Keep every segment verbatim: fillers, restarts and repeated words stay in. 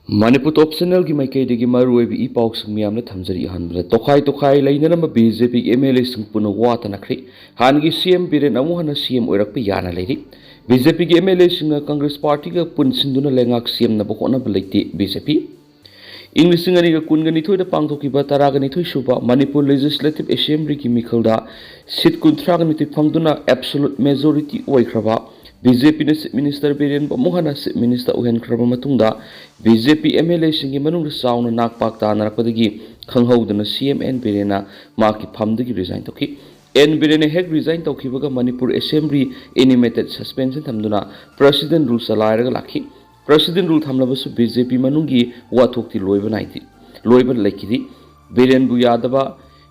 ꯃꯅꯤꯄꯨꯔ ꯇꯣꯞ ꯆꯦꯅꯦꯜꯒꯤ ꯃꯥꯏꯀꯩꯗꯒꯤ ꯃꯔꯨꯑꯣꯏꯕ ꯏ ꯄꯥꯎꯁꯤꯡ ꯃꯌꯥꯝꯅ ꯊꯝꯖꯔꯤ꯫ ꯑꯍꯥꯟꯕꯗ ꯇꯣꯈꯥꯏ ꯇꯣꯈꯥꯏ ꯂꯩꯅꯔꯝꯕ ꯕꯤ ꯖꯦ ꯄꯤꯒꯤ ꯑꯦꯝ ꯑꯦꯜ ꯑꯦꯁꯤꯡ ꯄꯨꯟꯅ ꯋꯥ ꯇꯥꯅꯈ꯭ꯔꯦ꯫ ꯍꯥꯟꯅꯒꯤ ꯁꯤ ꯑꯦꯝ ꯕꯤꯔꯦꯟ ꯑꯃꯨꯛ ꯍꯟꯅ ꯁꯤ ꯑꯦꯝ ꯑꯣꯏꯔꯛꯄ ꯌꯥꯅ ꯂꯩꯔꯤ꯫ ꯕꯤ ꯖꯦ ꯄꯤꯒꯤ ꯑꯦꯝ ꯑꯦꯜ ꯑꯦꯁꯤꯡꯅ ꯀꯪꯒ꯭ꯔꯦꯁ ꯄꯥꯔꯇꯤꯒ ꯄꯨꯟꯁꯤꯟꯗꯨꯅ ꯂꯩꯉꯥꯛ ꯁꯦꯝꯅꯕ ꯍꯣꯠꯅꯕ ꯂꯩꯇꯦ ꯕꯤ ꯖꯦ ꯄꯤ꯫ ꯏꯪ ꯂꯤꯁꯤꯡ ꯑꯅꯤꯒ ꯀꯨꯟꯒ ꯅꯤꯊꯣꯏꯗ ꯄꯥꯡꯊꯣꯛꯈꯤꯕ ꯇꯔꯥꯒ ꯅꯤꯊꯣꯏ ꯁꯨꯕ ꯃꯅꯤꯄꯨꯔ ꯂꯦꯖꯤꯁꯂꯦꯇꯤꯚ ꯑꯦꯁꯦꯝꯕ꯭ꯂꯤꯒꯤ ꯃꯤꯈꯜꯗ ꯁꯤꯠ ꯀꯨꯟꯊ꯭ꯔꯥꯒ ꯅꯤꯊꯣꯏ ꯐꯪꯗꯨꯅ ꯑꯦꯕꯁꯣꯂꯨꯠ ꯃꯦꯖꯣꯔꯤꯇꯤ ꯑꯣꯏꯈ꯭ꯔꯕ ꯕꯤ ꯖꯦ ꯄꯤꯅ ꯆꯤꯐ ꯃꯤꯅꯤꯁꯇꯔ ꯕꯤꯔꯦꯟꯕꯨ ꯑꯃꯨꯛ ꯍꯟꯅ ꯆꯤꯐ ꯃꯤꯅꯤꯁꯇꯔ ꯑꯣꯏꯍꯟꯈ꯭ꯔꯕ ꯃꯇꯨꯡꯗ, B J P M L ꯑꯦꯁꯤꯡꯒꯤ ꯃꯅꯨꯡꯗ ꯆꯥꯎꯅ ꯅꯥꯛ ꯄꯥꯛ ꯇꯥꯅꯔꯛꯄꯗꯒꯤ ꯈꯪꯍꯧꯗꯅ ꯁꯤ ꯑꯦꯝ ꯑꯦꯟ ꯕꯤꯔꯦꯟꯅ ꯃꯍꯥꯛꯀꯤ ꯐꯝꯗꯒꯤ ꯔꯤꯖꯥꯏꯟ ꯇꯧꯈꯤ꯫ ꯑꯦꯟ ꯕꯤꯔꯦꯟꯅ ꯍꯦꯛ ꯔꯤꯖꯥꯏꯟ ꯇꯧꯈꯤꯕꯒ ꯃꯅꯤꯄꯨꯔ ꯑꯦꯁꯦꯝꯕ꯭ꯂꯤ ꯑꯦꯅꯤꯃꯦꯇꯦꯗ ꯁꯁꯄꯦꯟꯁꯟ ꯊꯝꯗꯨꯅ ꯄ꯭ꯔꯦꯁꯤꯗꯦꯟ ꯔꯨꯜ ꯆꯂꯥꯏꯔꯒ ꯂꯥꯛꯈꯤ꯫ ꯄ꯭ꯔꯦꯁꯤꯗꯦꯟ ꯔꯨꯜ ꯊꯝꯂꯕꯁꯨ ꯕꯤ ꯖꯦ ꯄꯤ ꯃꯅꯨꯡꯒꯤ ꯋꯥꯊꯣꯛꯇꯤ ꯂꯣꯏꯕ ꯅꯥꯏꯗꯦ, ꯂꯣꯏꯕ ꯂꯩꯈꯤꯗꯦ꯫ ꯕꯤꯔꯦꯟꯕꯨ ꯌꯥꯗꯕ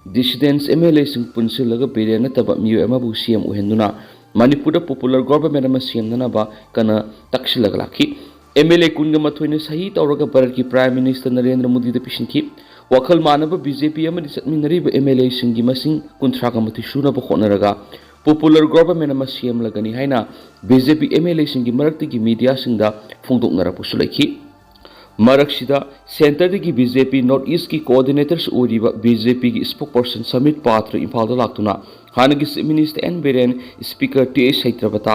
ꯗꯤꯁꯤꯗꯦꯟꯁ ꯑꯦꯝ ꯑꯦꯜ ꯑꯦꯁꯤꯡ ꯄꯨꯟꯁꯤꯜꯂꯒ ꯕꯤꯔꯦꯟ ꯅꯠꯇꯕ ꯃꯤꯑꯣꯏ ꯑꯃꯕꯨ ꯁꯤ ꯑꯦꯝ ꯑꯣꯏꯍꯟꯗꯨꯅ ꯃꯅꯤꯄꯨꯔꯗ ꯄꯣꯄꯨꯂꯔ ꯒꯣꯚꯔꯟꯃꯦꯟꯠ ꯑꯃ ꯁꯦꯝꯅꯅꯕ ꯀꯟꯅ ꯇꯛꯁꯤꯜꯂꯒ ꯂꯥꯛꯈꯤ꯫ ꯑꯦꯝ ꯑꯦꯜ ꯑꯦ ꯀꯨꯟꯒ ꯃꯥꯊꯣꯏꯅ ꯁꯍꯤ ꯇꯧꯔꯒ ꯚꯥꯔꯠꯀꯤ ꯄ꯭ꯔꯥꯏꯝ ꯃꯤꯅꯤꯁꯇꯔ ꯅꯔꯦꯟꯗ꯭ꯔ ꯃꯣꯗꯤꯗ ꯄꯤꯁꯤꯟꯈꯤ꯫ ꯋꯥꯈꯜ ꯃꯥꯟꯅꯕ ꯕꯤ ꯖꯦ ꯄꯤ ꯑꯃꯗꯤ ꯆꯠꯃꯤꯟꯅꯔꯤꯕ ꯑꯦꯝ ꯑꯦꯜ ꯑꯦꯁꯤꯡꯒꯤ ꯃꯁꯤꯡ ꯀꯨꯟꯊ꯭ꯔꯥꯒ ꯃꯥꯊꯣꯏ ꯁꯨꯅꯕ ꯍꯣꯠꯅꯔꯒ ꯄꯣꯄꯨꯂꯔ ꯒꯣꯚꯔꯟꯃꯦꯟꯠ ꯑꯃ ꯁꯦꯝꯂꯒꯅꯤ ꯍꯥꯏꯅ B J P M L ꯑꯦꯁꯤꯡꯒꯤ ꯃꯔꯛꯇꯒꯤ ꯃꯤꯗꯤꯌꯥꯁꯤꯡꯗ ꯐꯣꯡꯗꯣꯛꯅꯔꯛꯄꯁꯨ ꯂꯩꯈꯤ꯫ ꯃꯔꯛꯁꯤꯗ, ꯁꯦꯟꯇꯔꯗꯒꯤ ꯕꯤ ꯖꯦ ꯄꯤ ꯅꯣꯔꯠ ꯏꯁꯀꯤ ꯀꯣꯑꯣꯔꯗꯤꯅꯦꯇꯔꯁꯨ ꯑꯣꯏꯔꯤꯕ ꯕꯤ ꯖꯦ ꯄꯤꯒꯤ ꯏꯁꯄꯣꯛꯄꯔꯁꯟ ꯁꯃꯤꯠ ꯄꯥꯇ꯭ꯔ ꯏꯝꯐꯥꯜꯗ ꯂꯥꯛꯇꯨꯅ ꯍꯥꯟꯅꯒꯤ chief minister N Biren, speaker T H Satyabrata,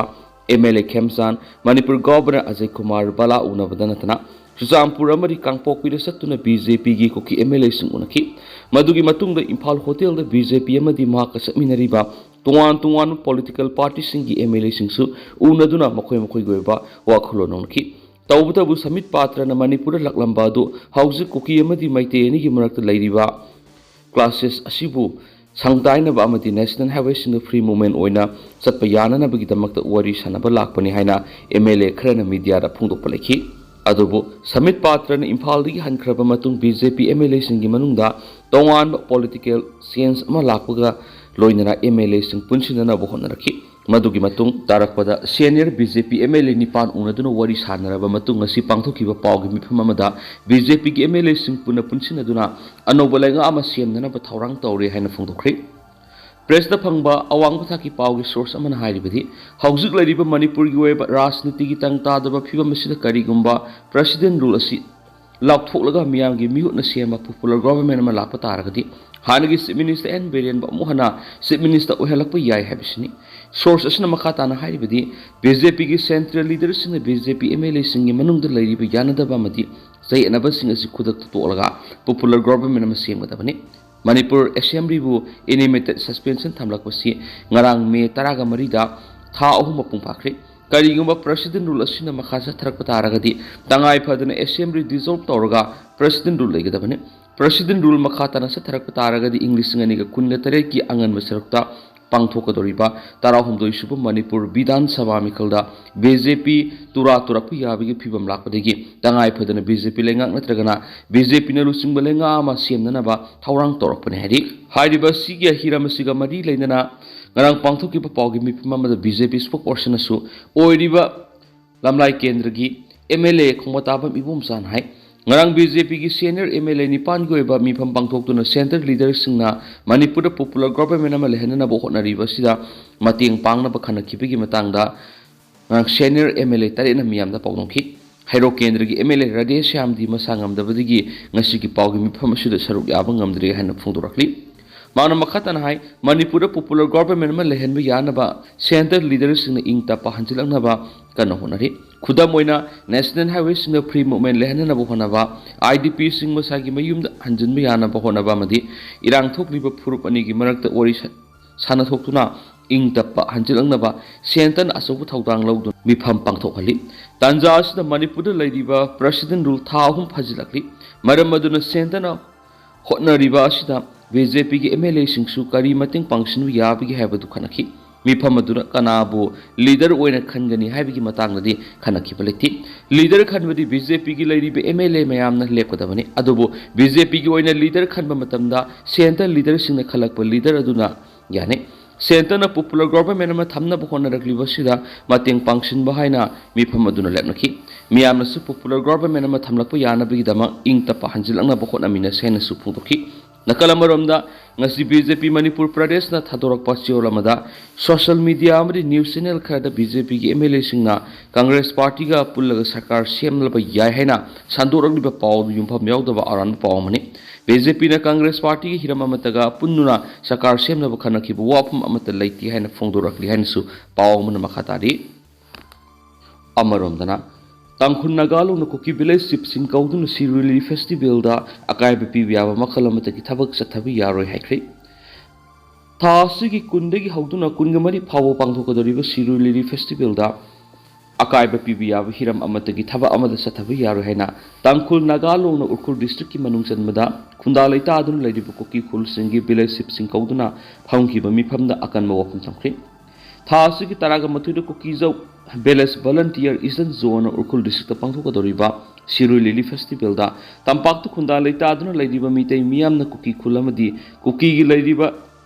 M L A Khemchand, Manipur governor Ajay Kumar Bhalla ꯎꯅꯕꯗ ꯅꯠꯇꯅ ꯆꯨꯔꯆꯥꯟꯄꯨꯔ ꯑꯃꯗꯤ ꯀꯥꯡꯄꯣꯛꯄꯤꯗ ꯆꯠꯇꯨꯅ ꯕꯤ ꯖꯦ ꯄꯤꯒꯤ ꯀꯨꯀꯤ ꯑꯦꯝ ꯑꯦꯜ ꯑꯦꯁꯤꯡ ꯎꯅꯈꯤ꯫ ꯃꯗꯨꯒꯤ ꯃꯇꯨꯡꯗ ꯏꯝꯐꯥꯜ ꯍꯣꯇꯦꯜꯗ ꯕꯤ ꯖꯦ ꯄꯤ ꯑꯃꯗꯤ ꯃꯍꯥꯛꯀ ꯆꯠꯃꯤꯟꯅꯔꯤꯕ ꯇꯣꯉꯥꯟ ꯇꯣꯉꯥꯟꯕ ꯄꯣꯂꯤꯇꯤꯀꯦꯜ ꯄꯥꯔꯇꯤꯁꯤꯡꯒꯤ ꯑꯦꯝ ꯑꯦꯜ ꯑꯦꯁꯤꯡꯁꯨ ꯎꯅꯗꯨꯅ ꯃꯈꯣꯏ ꯃꯈꯣꯏꯒꯤ ꯑꯣꯏꯕ ꯋꯥꯈꯜꯂꯣꯟ ꯍꯣꯡꯅꯈꯤ꯫ ꯇꯧꯕꯇꯕꯨ ꯁꯃꯤꯠ ꯄꯥꯇ꯭ꯔꯅ ꯃꯅꯤꯄꯨꯔꯗ ꯂꯥꯛꯂꯝꯕ ꯑꯗꯨ ꯍꯧꯖꯤꯛ ꯀꯨꯀꯤ ꯑꯃꯗꯤ ꯃꯩꯇꯩ ꯑꯅꯤꯒꯤ ꯃꯔꯛꯇ ꯂꯩꯔꯤꯕ ꯀ꯭ꯂꯥꯁꯦꯁ ꯑꯁꯤꯕꯨ ꯁꯪꯗꯥꯏꯅꯕ ꯑꯃꯗꯤ ꯅꯦꯁꯅꯦꯜ ꯍꯥꯏꯋꯦꯁꯤꯡꯗ ꯐ꯭ꯔꯤ ꯃꯨꯚꯃꯦꯟꯠ ꯑꯣꯏꯅ ꯆꯠꯄ ꯌꯥꯅꯅꯕꯒꯤꯗꯃꯛꯇ ꯋꯥꯔꯤ ꯁꯥꯅꯕ ꯂꯥꯛꯄꯅꯤ ꯍꯥꯏꯅ ꯑꯦꯝ ꯑꯦꯜ ꯑꯦ ꯈꯔꯅ ꯃꯤꯗꯤꯌꯥꯗ ꯐꯣꯡꯗꯣꯛꯄ ꯂꯩꯈꯤ꯫ ꯑꯗꯨꯕꯨ ꯁꯃꯤꯠ ꯄꯥꯇ꯭ꯔꯅ ꯏꯝꯐꯥꯜꯗꯒꯤ ꯍꯟꯈ꯭ꯔꯕ ꯃꯇꯨꯡ B J P M L ꯑꯦꯁꯤꯡꯒꯤ ꯃꯅꯨꯡꯗ ꯇꯣꯉꯥꯟꯕ ꯄꯣꯂꯤꯇꯤꯀꯦꯜ ꯆꯦꯟꯖ ꯑꯃ ꯂꯥꯛꯄꯒ ꯂꯣꯏꯅꯅ ꯑꯦꯝ ꯑꯦꯜ ꯑꯦꯁꯤꯡ ꯄꯨꯟꯁꯤꯟꯅꯅꯕ ꯍꯣꯠꯅꯔꯛꯈꯤ꯫ ꯃꯗꯨꯒꯤ ꯃꯇꯨꯡ ꯇꯥꯔꯛꯄꯗ senior B J P M L ꯑꯦ ꯅꯤꯄꯥꯟ ꯎꯅꯗꯨꯅ ꯋꯥꯔꯤ ꯁꯥꯟꯅꯔꯕ ꯃꯇꯨꯡ ꯉꯁꯤ ꯄꯥꯡꯊꯣꯛꯈꯤꯕ ꯄꯥꯎꯒꯤ ꯃꯤꯐꯝ ꯑꯃꯗ ꯕꯤ ꯖꯦ ꯄꯤꯒꯤ ꯑꯦꯝ ꯑꯦꯜ ꯑꯦꯁꯤꯡ ꯄꯨꯟꯅ ꯄꯨꯟꯁꯤꯟꯅꯗꯨꯅ ꯑꯅꯧꯕ ꯂꯩꯉꯥꯛ ꯑꯃ ꯁꯦꯝꯅꯅꯕ ꯊꯧꯔꯥꯡ ꯇꯧꯔꯦ ꯍꯥꯏꯅ ꯐꯣꯡꯗꯣꯛꯈ꯭ꯔꯦ꯫ ꯄ꯭ꯔꯦꯁꯇ ꯐꯪꯕ ꯑꯋꯥꯡꯕ ꯊꯥꯛꯀꯤ ꯄꯥꯎꯒꯤ ꯁꯣꯔꯁ ꯑꯃꯅ ꯍꯥꯏꯔꯤꯕꯗꯤ, ꯍꯧꯖꯤꯛ ꯂꯩꯔꯤꯕ ꯃꯅꯤꯄꯨꯔꯒꯤ ꯑꯣꯏꯕ ꯔꯥꯖꯅꯤꯇꯤꯒꯤ ꯇꯪ ꯇꯥꯗꯕ ꯐꯤꯕꯝ ꯑꯁꯤꯗ ꯀꯔꯤꯒꯨꯝꯕ ꯄ꯭ꯔꯦꯁꯤꯗꯦꯟ ꯔꯨꯜ ꯑꯁꯤ ꯂꯥꯎꯊꯣꯛꯂꯒ ꯃꯤꯌꯥꯝꯒꯤ ꯃꯤꯍꯨꯠꯅ ꯁꯦꯝꯕ popular government ꯑꯃ ꯂꯥꯛꯄ ꯇꯥꯔꯒꯗꯤ ꯍꯥꯟꯅꯒꯤ Chief Minister ꯑꯦꯟ ꯕꯤꯔꯦꯟꯕꯨ ꯑꯃꯨꯛ ꯍꯟꯅ Chief Minister ꯑꯣꯏꯍꯜꯂꯛꯄ ꯌꯥꯏ ꯍꯥꯏꯕꯁꯤꯅꯤ꯫ Source ꯑꯁꯤꯅ ꯃꯈꯥ ꯇꯥꯅ ꯍꯥꯏꯔꯤꯕꯗꯤ, ꯕꯤ ꯖꯦ ꯄꯤꯒꯤ central leaderꯁꯤꯡꯅ B J P M L ꯑꯦꯁꯤꯡꯒꯤ ꯃꯅꯨꯡꯗ ꯂꯩꯔꯤꯕ ꯌꯥꯅꯗꯕ ꯑꯃꯗꯤ ꯆꯌꯦꯠꯅꯕꯁꯤꯡ ꯑꯁꯤ ꯈꯨꯗꯛꯇ ꯇꯣꯛꯂꯒ popular government ꯑꯃ ꯁꯦꯝꯒꯗꯕꯅꯤ꯫ ꯃꯅꯤꯄꯨꯔ Assemblyꯕꯨ animated suspension ꯊꯝꯂꯛꯄꯁꯤ ꯉꯔꯥꯡ ꯃꯦ ꯇꯔꯥꯒ ꯃꯔꯤꯗ ꯊꯥ ꯑꯍꯨꯝ ꯃꯄꯨꯡ ꯐꯥꯈ꯭ꯔꯦ꯫ ꯀꯔꯤꯒꯨꯝꯕ President Rule ꯑꯁꯤꯅ ꯃꯈꯥ ꯆꯠꯊꯔꯛꯄ ꯇꯥꯔꯒꯗꯤ ꯇꯉꯥꯏ ꯐꯗꯅ Assembly dissolve ꯇꯧꯔꯒ President Rule ꯂꯩꯒꯗꯕꯅꯤ꯫ President Rule ꯃꯈꯥ ꯇꯥꯅ ꯆꯠꯊꯔꯛꯄ ꯇꯥꯔꯒꯗꯤ ꯏꯪ ꯂꯤꯁꯤꯡ ꯑꯅꯤꯒ ꯀꯨꯟꯒ ꯇꯔꯦꯠꯀꯤ ꯑꯉꯟꯕ ꯁꯔꯨꯛꯇ ꯄꯥꯡꯊꯣꯛꯀꯗꯧꯔꯤꯕ ꯇꯔꯥꯍꯨꯝꯗꯣꯏ ꯁꯨꯕ ꯃꯅꯤꯄꯨꯔ ꯕꯤꯙꯥꯟ ꯁꯚꯥ ꯃꯤꯈꯜꯗ ꯕꯤ ꯖꯦ ꯄꯤ ꯇꯨꯔꯥ ꯇꯨꯔꯛꯄ ꯌꯥꯕꯒꯤ ꯐꯤꯕꯝ ꯂꯥꯛꯄꯗꯒꯤ ꯇꯉꯥꯏ ꯐꯗꯅ ꯕꯤ ꯖꯦ ꯄꯤ ꯂꯩꯉꯥꯛ ꯅꯠꯇ꯭ꯔꯒꯅ ꯕꯤ ꯖꯦ ꯄꯤꯅ ꯂꯨꯆꯤꯡꯕ ꯂꯩꯉꯥꯛ ꯑꯃ ꯁꯦꯝꯅꯅꯕ ꯊꯧꯔꯥꯡ ꯇꯧꯔꯛꯄꯅꯤ ꯍꯥꯏꯔꯤ꯫ ꯍꯥꯏꯔꯤꯕ ꯑꯁꯤꯒꯤ ꯍꯤꯔꯝ ꯑꯁꯤꯒ ꯃꯔꯤ ꯂꯩꯅꯅ ꯉꯔꯥꯡ ꯄꯥꯡꯊꯣꯛꯈꯤꯕ ꯄꯥꯎꯒꯤ ꯃꯤꯐꯝ ꯑꯃꯗ ꯕꯤ ꯖꯦ ꯄꯤ spokespersonꯅꯁꯨ ꯑꯣꯏꯔꯤꯕ ꯂꯝꯂꯥꯏ ꯀꯦꯟꯗ꯭ꯔꯒꯤ ꯑꯦꯝ ꯑꯦꯜ ꯑꯦ ꯈꯣꯡꯕꯥꯇꯥꯕꯝ ꯏꯕꯣꯝꯆꯥꯅ ꯍꯥꯏ, ꯉꯔꯥꯡ ꯕꯤ ꯖꯦ ꯄꯤꯒꯤ senior ꯑꯦꯝ ꯑꯦꯜ ꯑꯦ ꯅꯤꯄꯥꯟꯒꯤ ꯑꯣꯏꯕ ꯃꯤꯐꯝ ꯄꯥꯡꯊꯣꯛꯇꯨꯅ central leaderꯁꯤꯡꯅ ꯃꯅꯤꯄꯨꯔꯗ popular government ꯑꯃ ꯂꯩꯍꯟꯅꯅꯕ ꯍꯣꯠꯅꯔꯤꯕ ꯑꯁꯤꯗ ꯃꯇꯦꯡ ꯄꯥꯡꯅꯕ ꯈꯟꯅꯈꯤꯕꯒꯤ ꯃꯇꯥꯡꯗ ꯉꯔꯥꯡ senior ꯑꯦꯝ ꯑꯦꯜ ꯑꯦ ꯇꯔꯦꯠꯅ ꯃꯤꯌꯥꯝꯗ ꯄꯥꯎꯗꯝꯈꯤ꯫ ꯍꯩꯔꯣꯛ ꯀꯦꯟꯗ꯭ꯔꯒꯤ ꯑꯦꯝ ꯑꯦꯜ ꯑꯦ ꯔꯥꯙꯦ ꯁ꯭ꯌꯥꯝꯗꯤ ꯃꯁꯥ ꯉꯝꯗꯕꯗꯒꯤ ꯉꯁꯤꯒꯤ ꯄꯥꯎꯒꯤ ꯃꯤꯐꯝ ꯑꯁꯤꯗ ꯁꯔꯨꯛ ꯌꯥꯕ ꯉꯝꯗ꯭ꯔꯦ ꯍꯥꯏꯅ ꯐꯣꯡꯗꯣꯔꯛꯂꯤ꯫ ꯃꯍꯥꯛꯅ ꯃꯈꯥ ꯇꯥꯅ ꯍꯥꯏ, ꯃꯅꯤꯄꯨꯔꯗ popular government ꯑꯃ ꯂꯩꯍꯟꯕ ꯌꯥꯅꯕ central leaderꯁꯤꯡꯅ ꯏꯪ ꯇꯞꯄ ꯍꯟꯖꯤꯜꯂꯛꯅꯕ ꯀꯟꯅ ꯍꯣꯠꯅꯔꯤ꯫ ꯈꯨꯗꯝ ꯑꯣꯏꯅ, national highwayꯁꯤꯡꯗ free movement ꯂꯩꯍꯟꯅꯅꯕ ꯍꯣꯠꯅꯕ, ꯑꯥꯏ ꯗꯤ ꯄꯤꯁꯤꯡ ꯃꯁꯥꯒꯤ ꯃꯌꯨꯝꯗ ꯍꯟꯖꯤꯟꯕ ꯌꯥꯅꯕ ꯍꯣꯠꯅꯕ ꯑꯃꯗꯤ ꯏꯔꯥꯡ ꯊꯣꯛꯂꯤꯕ ꯐꯨꯔꯨꯞ ꯑꯅꯤꯒꯤ ꯃꯔꯛꯇ ꯋꯥꯔꯤ ꯁꯥ-, ꯁꯥꯟꯅꯊꯣꯛꯇꯨꯅ ꯏꯪ ꯇꯞꯄ ꯍꯟꯖꯤꯜꯂꯛꯅꯕ centreꯅ ꯑꯆꯧꯕ ꯊꯧꯗꯥꯡ ꯂꯧꯗꯨꯅ ꯃꯤꯐꯝ ꯄꯥꯡꯊꯣꯛꯍꯜꯂꯤ꯫ ꯇꯥꯟꯖꯥ ꯑꯁꯤꯗ ꯃꯅꯤꯄꯨꯔꯗ ꯂꯩꯔꯤꯕ President Rule ꯊꯥ ꯑꯍꯨꯝ ꯐꯥꯖꯤꯜꯂꯛꯂꯤ꯫ ꯃꯔꯝ ꯑꯗꯨꯅ centreꯅ ꯍꯣꯠꯅꯔꯤꯕ ꯑꯁꯤꯗ ꯕꯤ ꯖꯦ ꯄꯤꯒꯤ ꯑꯦꯝ ꯑꯦꯜ ꯑꯦꯁꯤꯡꯁꯨ ꯀꯔꯤ ꯃꯇꯦꯡ ꯄꯥꯡꯁꯤꯟꯕ ꯌꯥꯕꯒꯦ ꯍꯥꯏꯕꯗꯨ ꯈꯟꯅꯈꯤ꯫ ꯃꯤꯐꯝ ꯑꯗꯨꯅ ꯀꯅꯥꯕꯨ leader ꯑꯣꯏꯅ ꯈꯟꯒꯅꯤ ꯍꯥꯏꯕꯒꯤ ꯃꯇꯥꯡꯗꯗꯤ ꯈꯟꯅꯈꯤꯕ ꯂꯩꯇꯦ꯫ Leader ꯈꯟꯕꯗꯤ ꯕꯤ ꯖꯦ ꯄꯤꯒꯤ ꯂꯩꯔꯤꯕ ꯑꯦꯝ ꯑꯦꯜ ꯑꯦ ꯃꯌꯥꯝꯅ ꯂꯦꯞꯀꯗꯕꯅꯤ꯫ ꯑꯗꯨꯕꯨ ꯕꯤ ꯖꯦ ꯄꯤꯒꯤ ꯑꯣꯏꯅ leader ꯈꯟꯕ ꯃꯇꯝꯗ centre leaderꯁꯤꯡꯅ ꯈꯜꯂꯛꯄ leader ꯑꯗꯨꯅ ꯌꯥꯅꯤ꯫ Centreꯅ popular government ꯑꯃ ꯊꯝꯅꯕ ꯍꯣꯠꯅꯔꯛꯂꯤꯕꯁꯤꯗ ꯃꯇꯦꯡ ꯄꯥꯡꯁꯤꯟꯕ ꯍꯥꯏꯅ ꯃꯤꯐꯝ ꯑꯗꯨꯅ ꯂꯦꯞꯅꯈꯤ꯫ ꯃꯤꯌꯥꯝꯅꯁꯨ popular government ꯑꯃ ꯊꯝꯂꯛꯄ ꯌꯥꯅꯕꯒꯤꯗꯃꯛ ꯏꯪ ꯇꯞꯄ ꯍꯟꯖꯤꯜꯂꯛꯅꯕ ꯍꯣꯠꯅꯃꯤꯟꯅꯁꯤ ꯍꯥꯏꯅꯁꯨ ꯐꯣꯡꯗꯣꯛꯈꯤ꯫ ꯅꯥꯀꯜ ꯑꯃꯔꯣꯝꯗ, ꯉꯁꯤ ꯕꯤ ꯖꯦ ꯄꯤ ꯃꯅꯤꯄꯨꯔ ꯄ꯭ꯔꯗꯦꯁꯅ ꯊꯥꯗꯣꯔꯛꯄ ꯆꯦꯔꯣꯜ ꯑꯃꯗ, ꯁꯣꯁꯤꯌꯦꯜ ꯃꯤꯗꯤꯌꯥ ꯑꯃꯗꯤ ꯅ꯭ꯌꯨꯁ ꯆꯦꯅꯦꯜ ꯈꯔꯗ ꯕꯤ ꯖꯦ ꯄꯤꯒꯤ ꯑꯦꯝ ꯑꯦꯜ ꯑꯦꯁꯤꯡꯅ ꯀꯪꯒ꯭ꯔꯦꯁ ꯄꯥꯔꯇꯤꯒ ꯄꯨꯜꯂꯒ ꯁꯔꯀꯥꯔ ꯁꯦꯝꯂꯕ ꯌꯥꯏ ꯍꯥꯏꯅ ꯁꯟꯗꯣꯔꯛꯂꯤꯕ ꯄꯥꯎ ꯑꯗꯨ ꯌꯨꯝꯐꯝ ꯌꯥꯎꯗꯕ ꯑꯔꯥꯟꯕ ꯄꯥꯎ ꯑꯃꯅꯤ꯫ ꯕꯤ ꯖꯦ ꯄꯤꯅ ꯀꯪꯒ꯭ꯔꯦꯁ ꯄꯥꯔꯇꯤꯒꯤ ꯍꯤꯔꯝ ꯑꯃꯠꯇꯒ ꯄꯨꯟꯗꯨꯅ ꯁꯔꯀꯥꯔ ꯁꯦꯝꯅꯕ ꯈꯟꯅꯈꯤꯕ ꯋꯥꯐꯝ ꯑꯃꯠꯇ ꯂꯩꯇꯦ ꯍꯥꯏꯅ ꯐꯣꯡꯗꯣꯔꯛꯂꯤ ꯍꯥꯏꯅꯁꯨ ꯄꯥꯎ ꯑꯃꯅ ꯃꯈꯥ ꯇꯥꯔꯤ꯫ ꯑꯃꯔꯣꯝꯗꯅ, ꯇꯥꯡꯈꯨꯜ ꯅꯥꯒꯥꯂꯣꯡꯅ ꯀꯨꯀꯤ ꯚꯤꯂꯦꯖ ꯆꯤꯐꯁꯤꯡ ꯀꯧꯗꯨꯅ ꯁꯤꯔꯣꯏ ꯂꯤꯂꯤ ꯐꯦꯁꯇꯤꯚꯦꯜꯗ ꯑꯀꯥꯏꯕ ꯄꯤꯕ ꯌꯥꯕ ꯃꯈꯜ ꯑꯃꯠꯇꯒꯤ ꯊꯕꯛ ꯆꯠꯊꯕ ꯌꯥꯔꯣꯏ ꯍꯥꯏꯈ꯭ꯔꯦ꯫ ꯊꯥ ꯑꯁꯤꯒꯤ ꯀꯨꯟꯗꯒꯤ ꯍꯧꯗꯨꯅ ꯀꯨꯟꯒ ꯃꯔꯤ ꯐꯥꯎꯕ ꯄꯥꯡꯊꯣꯛꯀꯗꯧꯔꯤꯕ ꯁꯤꯔꯣꯏ ꯂꯤꯂꯤ ꯐꯦꯁꯇꯤꯚꯦꯜꯗ ꯑꯀꯥꯏꯕ ꯄꯤꯕ ꯌꯥꯕ ꯍꯤꯔꯝ ꯑꯃꯠꯇꯒꯤ ꯊꯕꯛ ꯑꯃꯗ ꯆꯠꯊꯕ ꯌꯥꯔꯣꯏ ꯍꯥꯏꯅ ꯇꯥꯡꯈꯨꯜ ꯅꯥꯒꯥꯂꯣꯡꯅ ꯎꯈ꯭ꯔꯨꯜ ꯗꯤꯁꯇ꯭ꯔꯤꯛꯀꯤ ꯃꯅꯨꯡ ꯆꯟꯕꯗ ꯈꯨꯟꯗꯥ ꯂꯩꯇꯥꯗꯨꯅ ꯂꯩꯔꯤꯕ ꯀꯨꯀꯤ ꯈꯨꯜꯁꯤꯡꯒꯤ ꯚꯤꯂꯦꯖ ꯆꯤꯐꯁꯤꯡ ꯀꯧꯗꯨꯅ ꯐꯝꯈꯤꯕ ꯃꯤꯐꯝꯗ ꯑꯀꯟꯕ ꯋꯥꯐꯝ ꯊꯝꯈ꯭ꯔꯦ꯫ ꯊꯥ ꯑꯁꯤꯒꯤ ꯇꯔꯥꯒ ꯃꯥꯊꯣꯏꯗ ꯀꯨꯀꯤꯖꯧ ꯚꯤꯂꯦꯖ ꯚꯣꯂꯟꯇꯤꯌꯔ ꯏꯁꯇꯔꯟ ꯖꯣꯟꯅ ꯎꯈ꯭ꯔꯨꯜ ꯗꯤꯁꯇ꯭ꯔꯤꯛꯇ ꯄꯥꯡꯊꯣꯛꯀꯗꯧꯔꯤꯕ ꯁꯤꯔꯣꯏ ꯂꯤꯂꯤ ꯐꯦꯁꯇꯤꯚꯦꯜꯗ ꯇꯝꯄꯥꯛꯇ ꯈꯨꯟꯗꯥ ꯂꯩꯇꯥꯗꯨꯅ ꯂꯩꯔꯤꯕ ꯃꯤꯇꯩ ꯃꯤꯌꯥꯝꯅ ꯀꯨꯀꯤ ꯈꯨꯜ ꯑꯃꯗꯤ ꯀꯨꯀꯤꯒꯤ ꯂꯩꯔꯤꯕ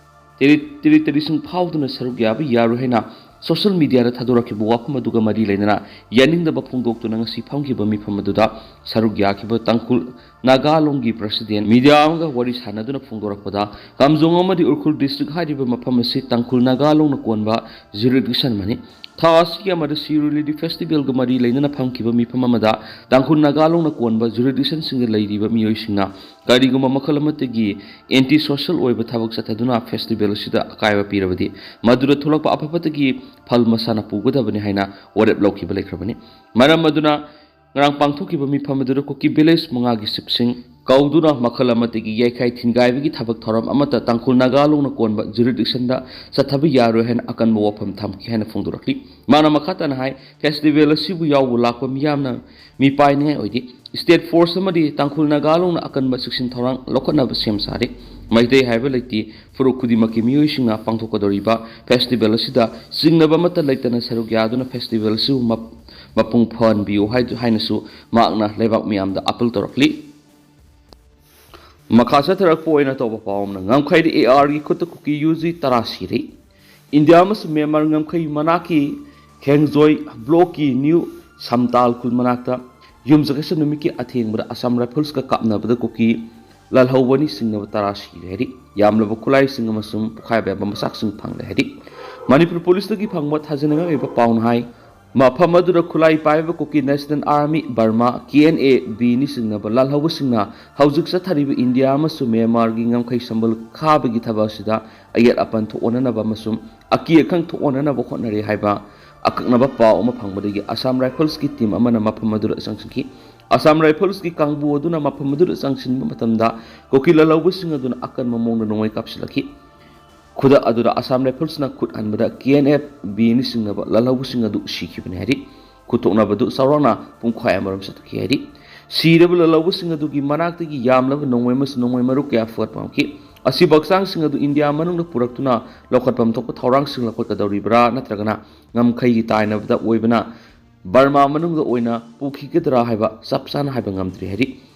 ꯇꯦꯔꯤ-, ꯇꯦꯔꯤꯇꯣꯔꯤꯁꯤꯡ ꯐꯥꯎꯗꯨꯅ ꯁꯔꯨꯛ ꯌꯥꯕ ꯌꯥꯔꯣꯏ ꯍꯥꯏꯅ ꯁꯣꯁꯤꯌꯦꯜ ꯃꯤꯗꯤꯌꯥꯗ ꯊꯥꯗꯣꯔꯛꯈꯤꯕ ꯋꯥꯐꯝ ꯑꯗꯨꯒ ꯃꯔꯤ ꯂꯩꯅꯅ ꯌꯥꯅꯤꯡꯗꯕ ꯐꯣꯡꯗꯣꯛꯇꯨꯅ ꯉꯁꯤ ꯐꯝꯈꯤꯕ ꯃꯤꯐꯝ ꯑꯗꯨꯗ ꯁꯔꯨꯛ ꯌꯥꯈꯤꯕ ꯇꯥꯡꯈꯨꯜ ꯅꯥꯒꯥꯂꯣꯡꯒꯤ ꯄ꯭ꯔꯁꯤꯗꯦꯟ ꯃꯤꯗꯤꯌꯥ ꯑꯃꯒ ꯋꯥꯔꯤ ꯁꯥꯟꯅꯗꯨꯅ ꯐꯣꯡꯗꯣꯔꯛꯄꯗ, ꯀꯥꯝꯖꯣꯡ ꯑꯃꯗꯤ ꯎꯈ꯭ꯔꯨꯜ ꯗꯤꯁꯇ꯭ꯔꯤꯛ ꯍꯥꯏꯔꯤꯕ ꯃꯐꯝ ꯑꯁꯤ ꯇꯥꯡꯈꯨꯜ ꯅꯥꯒꯥꯂꯣꯡꯅ ꯀꯣꯟꯕ ꯖꯨꯔꯤꯗꯤꯛꯁꯟ ꯑꯃꯅꯤ꯫ ꯊꯥ ꯑꯁꯤꯒꯤ ꯑꯃꯗ ꯁꯤꯔꯣꯏ ꯂꯤꯂꯤ ꯐꯦꯁꯇꯤꯚꯦꯜꯒ ꯃꯔꯤ ꯂꯩꯅꯅ ꯐꯝꯈꯤꯕ ꯃꯤꯐꯝ ꯑꯃꯗ ꯇꯥꯡꯈꯨꯜ ꯅꯥꯒꯥꯂꯣꯡꯅ ꯀꯣꯟꯕ ꯖꯨꯔꯤꯗꯤꯛꯁꯟꯁꯤꯡꯗ ꯂꯩꯔꯤꯕ ꯃꯤꯑꯣꯏꯁꯤꯡꯅ ꯀꯔꯤꯒꯨꯝꯕ ꯃꯈꯜ ꯑꯃꯠꯇꯒꯤ ꯑꯦꯟꯇꯤ ꯁꯣꯁꯤꯌꯦꯜ ꯑꯣꯏꯕ ꯊꯕꯛ ꯆꯠꯊꯗꯨꯅ ꯐꯦꯁꯇꯤꯚꯦꯜ ꯑꯁꯤꯗ ꯑꯀꯥꯏꯕ ꯄꯤꯔꯕꯗꯤ, ꯃꯗꯨꯗ ꯊꯣꯛꯂꯛꯄ ꯑꯐꯕꯇꯒꯤ ꯐꯜ ꯃꯁꯥꯅ ꯄꯨꯒꯗꯕꯅꯤ ꯍꯥꯏꯅ ꯋꯥꯔꯦꯞ ꯂꯧꯈꯤꯕ ꯂꯩꯈ꯭ꯔꯕꯅꯤ꯫ ꯃꯔꯝ ꯑꯗꯨꯅ, ꯉꯔꯥꯡ ꯄꯥꯡꯊꯣꯛꯈꯤꯕ ꯃꯤꯐꯝ ꯑꯗꯨꯗ ꯀꯨꯀꯤ ꯚꯤꯂꯦꯖ ꯃꯉꯥꯒꯤ ꯆꯤꯐꯁꯤꯡ ꯀꯧꯗꯨꯅ ꯃꯈꯜ ꯑꯃꯠꯇꯒꯤ ꯌꯥꯏꯈꯥꯏ ꯊꯤꯟꯒꯥꯏꯕꯒꯤ ꯊꯕꯛ ꯊꯧꯔꯝ ꯑꯃꯠꯇ ꯇꯥꯡꯈꯨꯜ ꯅꯥꯒꯥꯂꯣꯡꯅ ꯀꯣꯟꯕ ꯖꯨꯔꯤꯗꯤꯛꯁꯟꯗ ꯆꯠꯊꯕ ꯌꯥꯔꯣꯏ ꯍꯥꯏꯅ ꯑꯀꯟꯕ ꯋꯥꯐꯝ ꯊꯝꯈꯤ ꯍꯥꯏꯅ ꯐꯣꯡꯗꯣꯔꯛꯂꯤ꯫ ꯃꯥꯅ ꯃꯈꯥ ꯇꯥꯅ ꯍꯥꯏ, ꯐꯦꯁꯇꯤꯚꯦꯜ ꯑꯁꯤꯕꯨ ꯌꯥꯎꯕ ꯂꯥꯛꯄ ꯃꯤꯌꯥꯝꯅ ꯃꯤꯄꯥꯏꯅꯤꯡꯉꯥꯏ ꯑꯣꯏꯗꯦ꯫ ꯁ꯭ꯇꯦꯠ ꯐꯣꯔꯁ ꯑꯃꯗꯤ ꯇꯥꯡꯈꯨꯜ ꯅꯥꯒꯥꯂꯣꯡꯅ ꯑꯀꯟꯕ ꯆꯦꯛꯁꯤꯟ ꯊꯧꯔꯥꯡ ꯂꯧꯈꯠꯅꯕ ꯁꯦꯝ ꯁꯥꯔꯤ꯫ ꯃꯩꯇꯩ ꯍꯥꯏꯕ ꯂꯩꯇꯦ, ꯐꯨꯔꯨꯞ ꯈꯨꯗꯤꯡꯃꯛꯀꯤ ꯃꯤꯑꯣꯏꯁꯤꯡꯅ ꯄꯥꯡꯊꯣꯛꯀꯗꯧꯔꯤꯕ ꯐꯦꯁꯇꯤꯚꯦꯜ ꯑꯁꯤꯗ ꯆꯤꯡꯅꯕ ꯑꯃꯠꯇ ꯂꯩꯇꯅ ꯁꯔꯨꯛ ꯌꯥꯗꯨꯅ ꯐꯦꯁꯇꯤꯚꯦꯜ ꯑꯁꯤꯕꯨ ꯃꯞ-, ꯃꯄꯨꯡ ꯐꯥꯍꯟꯕꯤꯌꯨ ꯍꯥꯏꯗꯨ-, ꯍꯥꯏꯅꯁꯨ ꯃꯍꯥꯛꯅ ꯂꯩꯕꯥꯛ ꯃꯤꯌꯥꯝꯗ ꯑꯥꯄꯤꯜ ꯇꯧꯔꯛꯂꯤ꯫ ꯃꯈꯥ ꯆꯠꯊꯔꯛꯄ ꯑꯣꯏꯅ ꯇꯧꯕ ꯄꯥꯎ ꯑꯃꯅ, ꯉꯝꯈꯩꯗ ꯑꯦ ꯑꯥꯔꯒꯤ ꯈꯨꯠꯇ ꯀꯨꯀꯤ ꯌꯨ ꯖꯤ ꯇꯔꯥ ꯁꯤꯔꯦ꯫ ꯏꯟꯗꯤꯌꯥ ꯑꯃꯁꯨꯡ ꯃ꯭ꯌꯥꯟꯃꯥꯔ ꯉꯝꯈꯩ ꯃꯅꯥꯛꯀꯤ ꯈꯦꯡꯖꯣꯏ ꯕ꯭ꯂꯣꯛꯀꯤ ꯅ꯭ꯌꯨ ꯁꯝꯇꯥꯜ ꯈꯨꯜ ꯃꯅꯥꯛꯇ ꯌꯨꯝꯁꯀꯩꯁ ꯅꯨꯃꯤꯠꯀꯤ ꯑꯊꯦꯡꯕꯗ ꯑꯁꯥꯝ ꯔꯥꯏꯐꯜꯁꯀ ꯀꯥꯞꯅꯕꯗ ꯀꯨꯀꯤ ꯂꯥꯜꯍꯧꯕ ꯅꯤꯡꯁꯤꯡꯅꯕ ꯇꯔꯥ ꯁꯤꯔꯦ ꯍꯥꯏꯔꯤ꯫ ꯌꯥꯝꯂꯕ ꯈꯨꯠꯂꯥꯏꯁꯤꯡ ꯑꯃꯁꯨꯡ ꯄꯣꯈꯥꯏꯕ ꯌꯥꯕ ꯃꯆꯥꯛꯁꯤꯡ ꯐꯪꯂꯦ ꯍꯥꯏꯔꯤ꯫ ꯃꯅꯤꯄꯨꯔ ꯄꯨꯂꯤꯁꯇꯒꯤ ꯐꯪꯕ ꯊꯥꯖꯅꯤꯡꯉꯥꯏ ꯑꯣꯏꯕ ꯄꯥꯎꯅ ꯍꯥꯏ, ꯃꯐꯝ ꯑꯗꯨꯗ ꯈꯨꯠꯂꯥꯏ ꯄꯥꯏꯕ Kuki national army, Burma, K N A B ꯅꯤꯡꯁꯤꯡꯅꯕ ꯂꯥꯜꯍꯧꯕꯁꯤꯡꯅ ꯍꯧꯖꯤꯛ ꯆꯠꯊꯔꯤꯕ ꯏꯟꯗꯤꯌꯥ ꯑꯃꯁꯨꯡ ꯃ꯭ꯌꯥꯟꯃꯥꯔꯒꯤ ꯉꯝꯈꯩ ꯁꯝꯕꯜ ꯈꯥꯕꯒꯤ ꯊꯕꯛ ꯑꯁꯤꯗ ꯑꯌꯦꯠ ꯑꯄꯟ ꯊꯣꯛꯍꯟꯅꯅꯕ ꯑꯃꯁꯨꯡ ꯑꯀꯤ ꯑꯈꯪ ꯊꯣꯛꯍꯟꯅꯅꯕ ꯍꯣꯠꯅꯔꯤ ꯍꯥꯏꯕ ꯑꯀꯛꯅꯕ ꯄꯥꯎ ꯑꯃ ꯐꯪꯕꯗꯒꯤ ꯑꯁꯥꯝ ꯔꯥꯏꯐꯜꯁꯀꯤ ꯇꯤꯝ ꯑꯃꯅ ꯃꯐꯝ ꯑꯗꯨꯗ ꯆꯪꯁꯤꯟꯈꯤ꯫ ꯑꯁꯥꯝ ꯔꯥꯏꯐꯜꯁꯀꯤ ꯀꯥꯡꯕꯨ ꯑꯗꯨꯅ ꯃꯐꯝ ꯑꯗꯨꯗ ꯆꯪꯁꯤꯟꯕ ꯃꯇꯝꯗ ꯀꯨꯀꯤ ꯂꯥꯜꯍꯧꯕꯁꯤꯡ ꯑꯗꯨꯅ ꯑꯀꯟꯕ ꯃꯑꯣꯡꯗ ꯅꯣꯡꯃꯩ ꯀꯥꯞꯁꯤꯜꯂꯛꯈꯤ꯫ ꯈꯨꯗꯛ ꯑꯗꯨꯗ ꯑꯁꯥꯝ ꯔꯥꯏꯐꯜꯁꯅ ꯈꯨꯠ ꯍꯟꯕꯗ ꯀꯦ ꯑꯦꯟ ꯑꯦꯐ ꯕꯤ ꯅꯤꯡꯁꯤꯡꯅꯕ ꯂꯥꯜꯍꯧꯕꯁꯤꯡ ꯑꯗꯨ ꯁꯤꯈꯤꯕꯅꯤ ꯍꯥꯏꯔꯤ꯫ ꯈꯨꯠꯊꯣꯛꯅꯕꯗꯨ ꯆꯥꯎꯔꯥꯛꯅ ꯄꯨꯡꯈꯥꯏ ꯑꯃꯔꯣꯝ ꯆꯠꯊꯈꯤ ꯍꯥꯏꯔꯤ꯫ ꯁꯤꯔꯕ ꯂꯥꯜꯍꯧꯕꯁꯤꯡ ꯑꯗꯨꯒꯤ ꯃꯅꯥꯛꯇꯒꯤ ꯌꯥꯝꯂꯕ ꯅꯣꯡꯃꯩ ꯑꯃꯁꯨꯡ ꯅꯣꯡꯃꯩ ꯃꯔꯨ ꯀꯌꯥ ꯐꯨꯒꯠꯄ ꯉꯝꯈꯤ꯫ ꯑꯁꯤꯕ ꯍꯛꯆꯥꯡꯁꯤꯡ ꯑꯗꯨ ꯏꯟꯗꯤꯌꯥ ꯃꯅꯨꯡꯗ ꯄꯨꯔꯛꯇꯨꯅ ꯂꯧꯈꯠꯐꯝ ꯊꯣꯛꯄ ꯊꯧꯔꯥꯡꯁꯤꯡ ꯂꯧꯈꯠꯀꯗꯧꯔꯤꯕ꯭ꯔꯥ ꯅꯠꯇ꯭ꯔꯒꯅ ꯉꯝꯈꯩꯒꯤ ꯇꯥꯏꯅꯕꯗ ꯑꯣꯏꯕꯅ ꯕꯔꯃꯥ ꯃꯅꯨꯡꯗ ꯑꯣꯏꯅ ꯄꯨꯈꯤꯒꯗ꯭ꯔꯥ ꯍꯥꯏꯕ ꯆꯞ ꯆꯥꯅ ꯍꯥꯏꯕ ꯉꯝꯗ꯭ꯔꯤ ꯍꯥꯏꯔꯤ꯫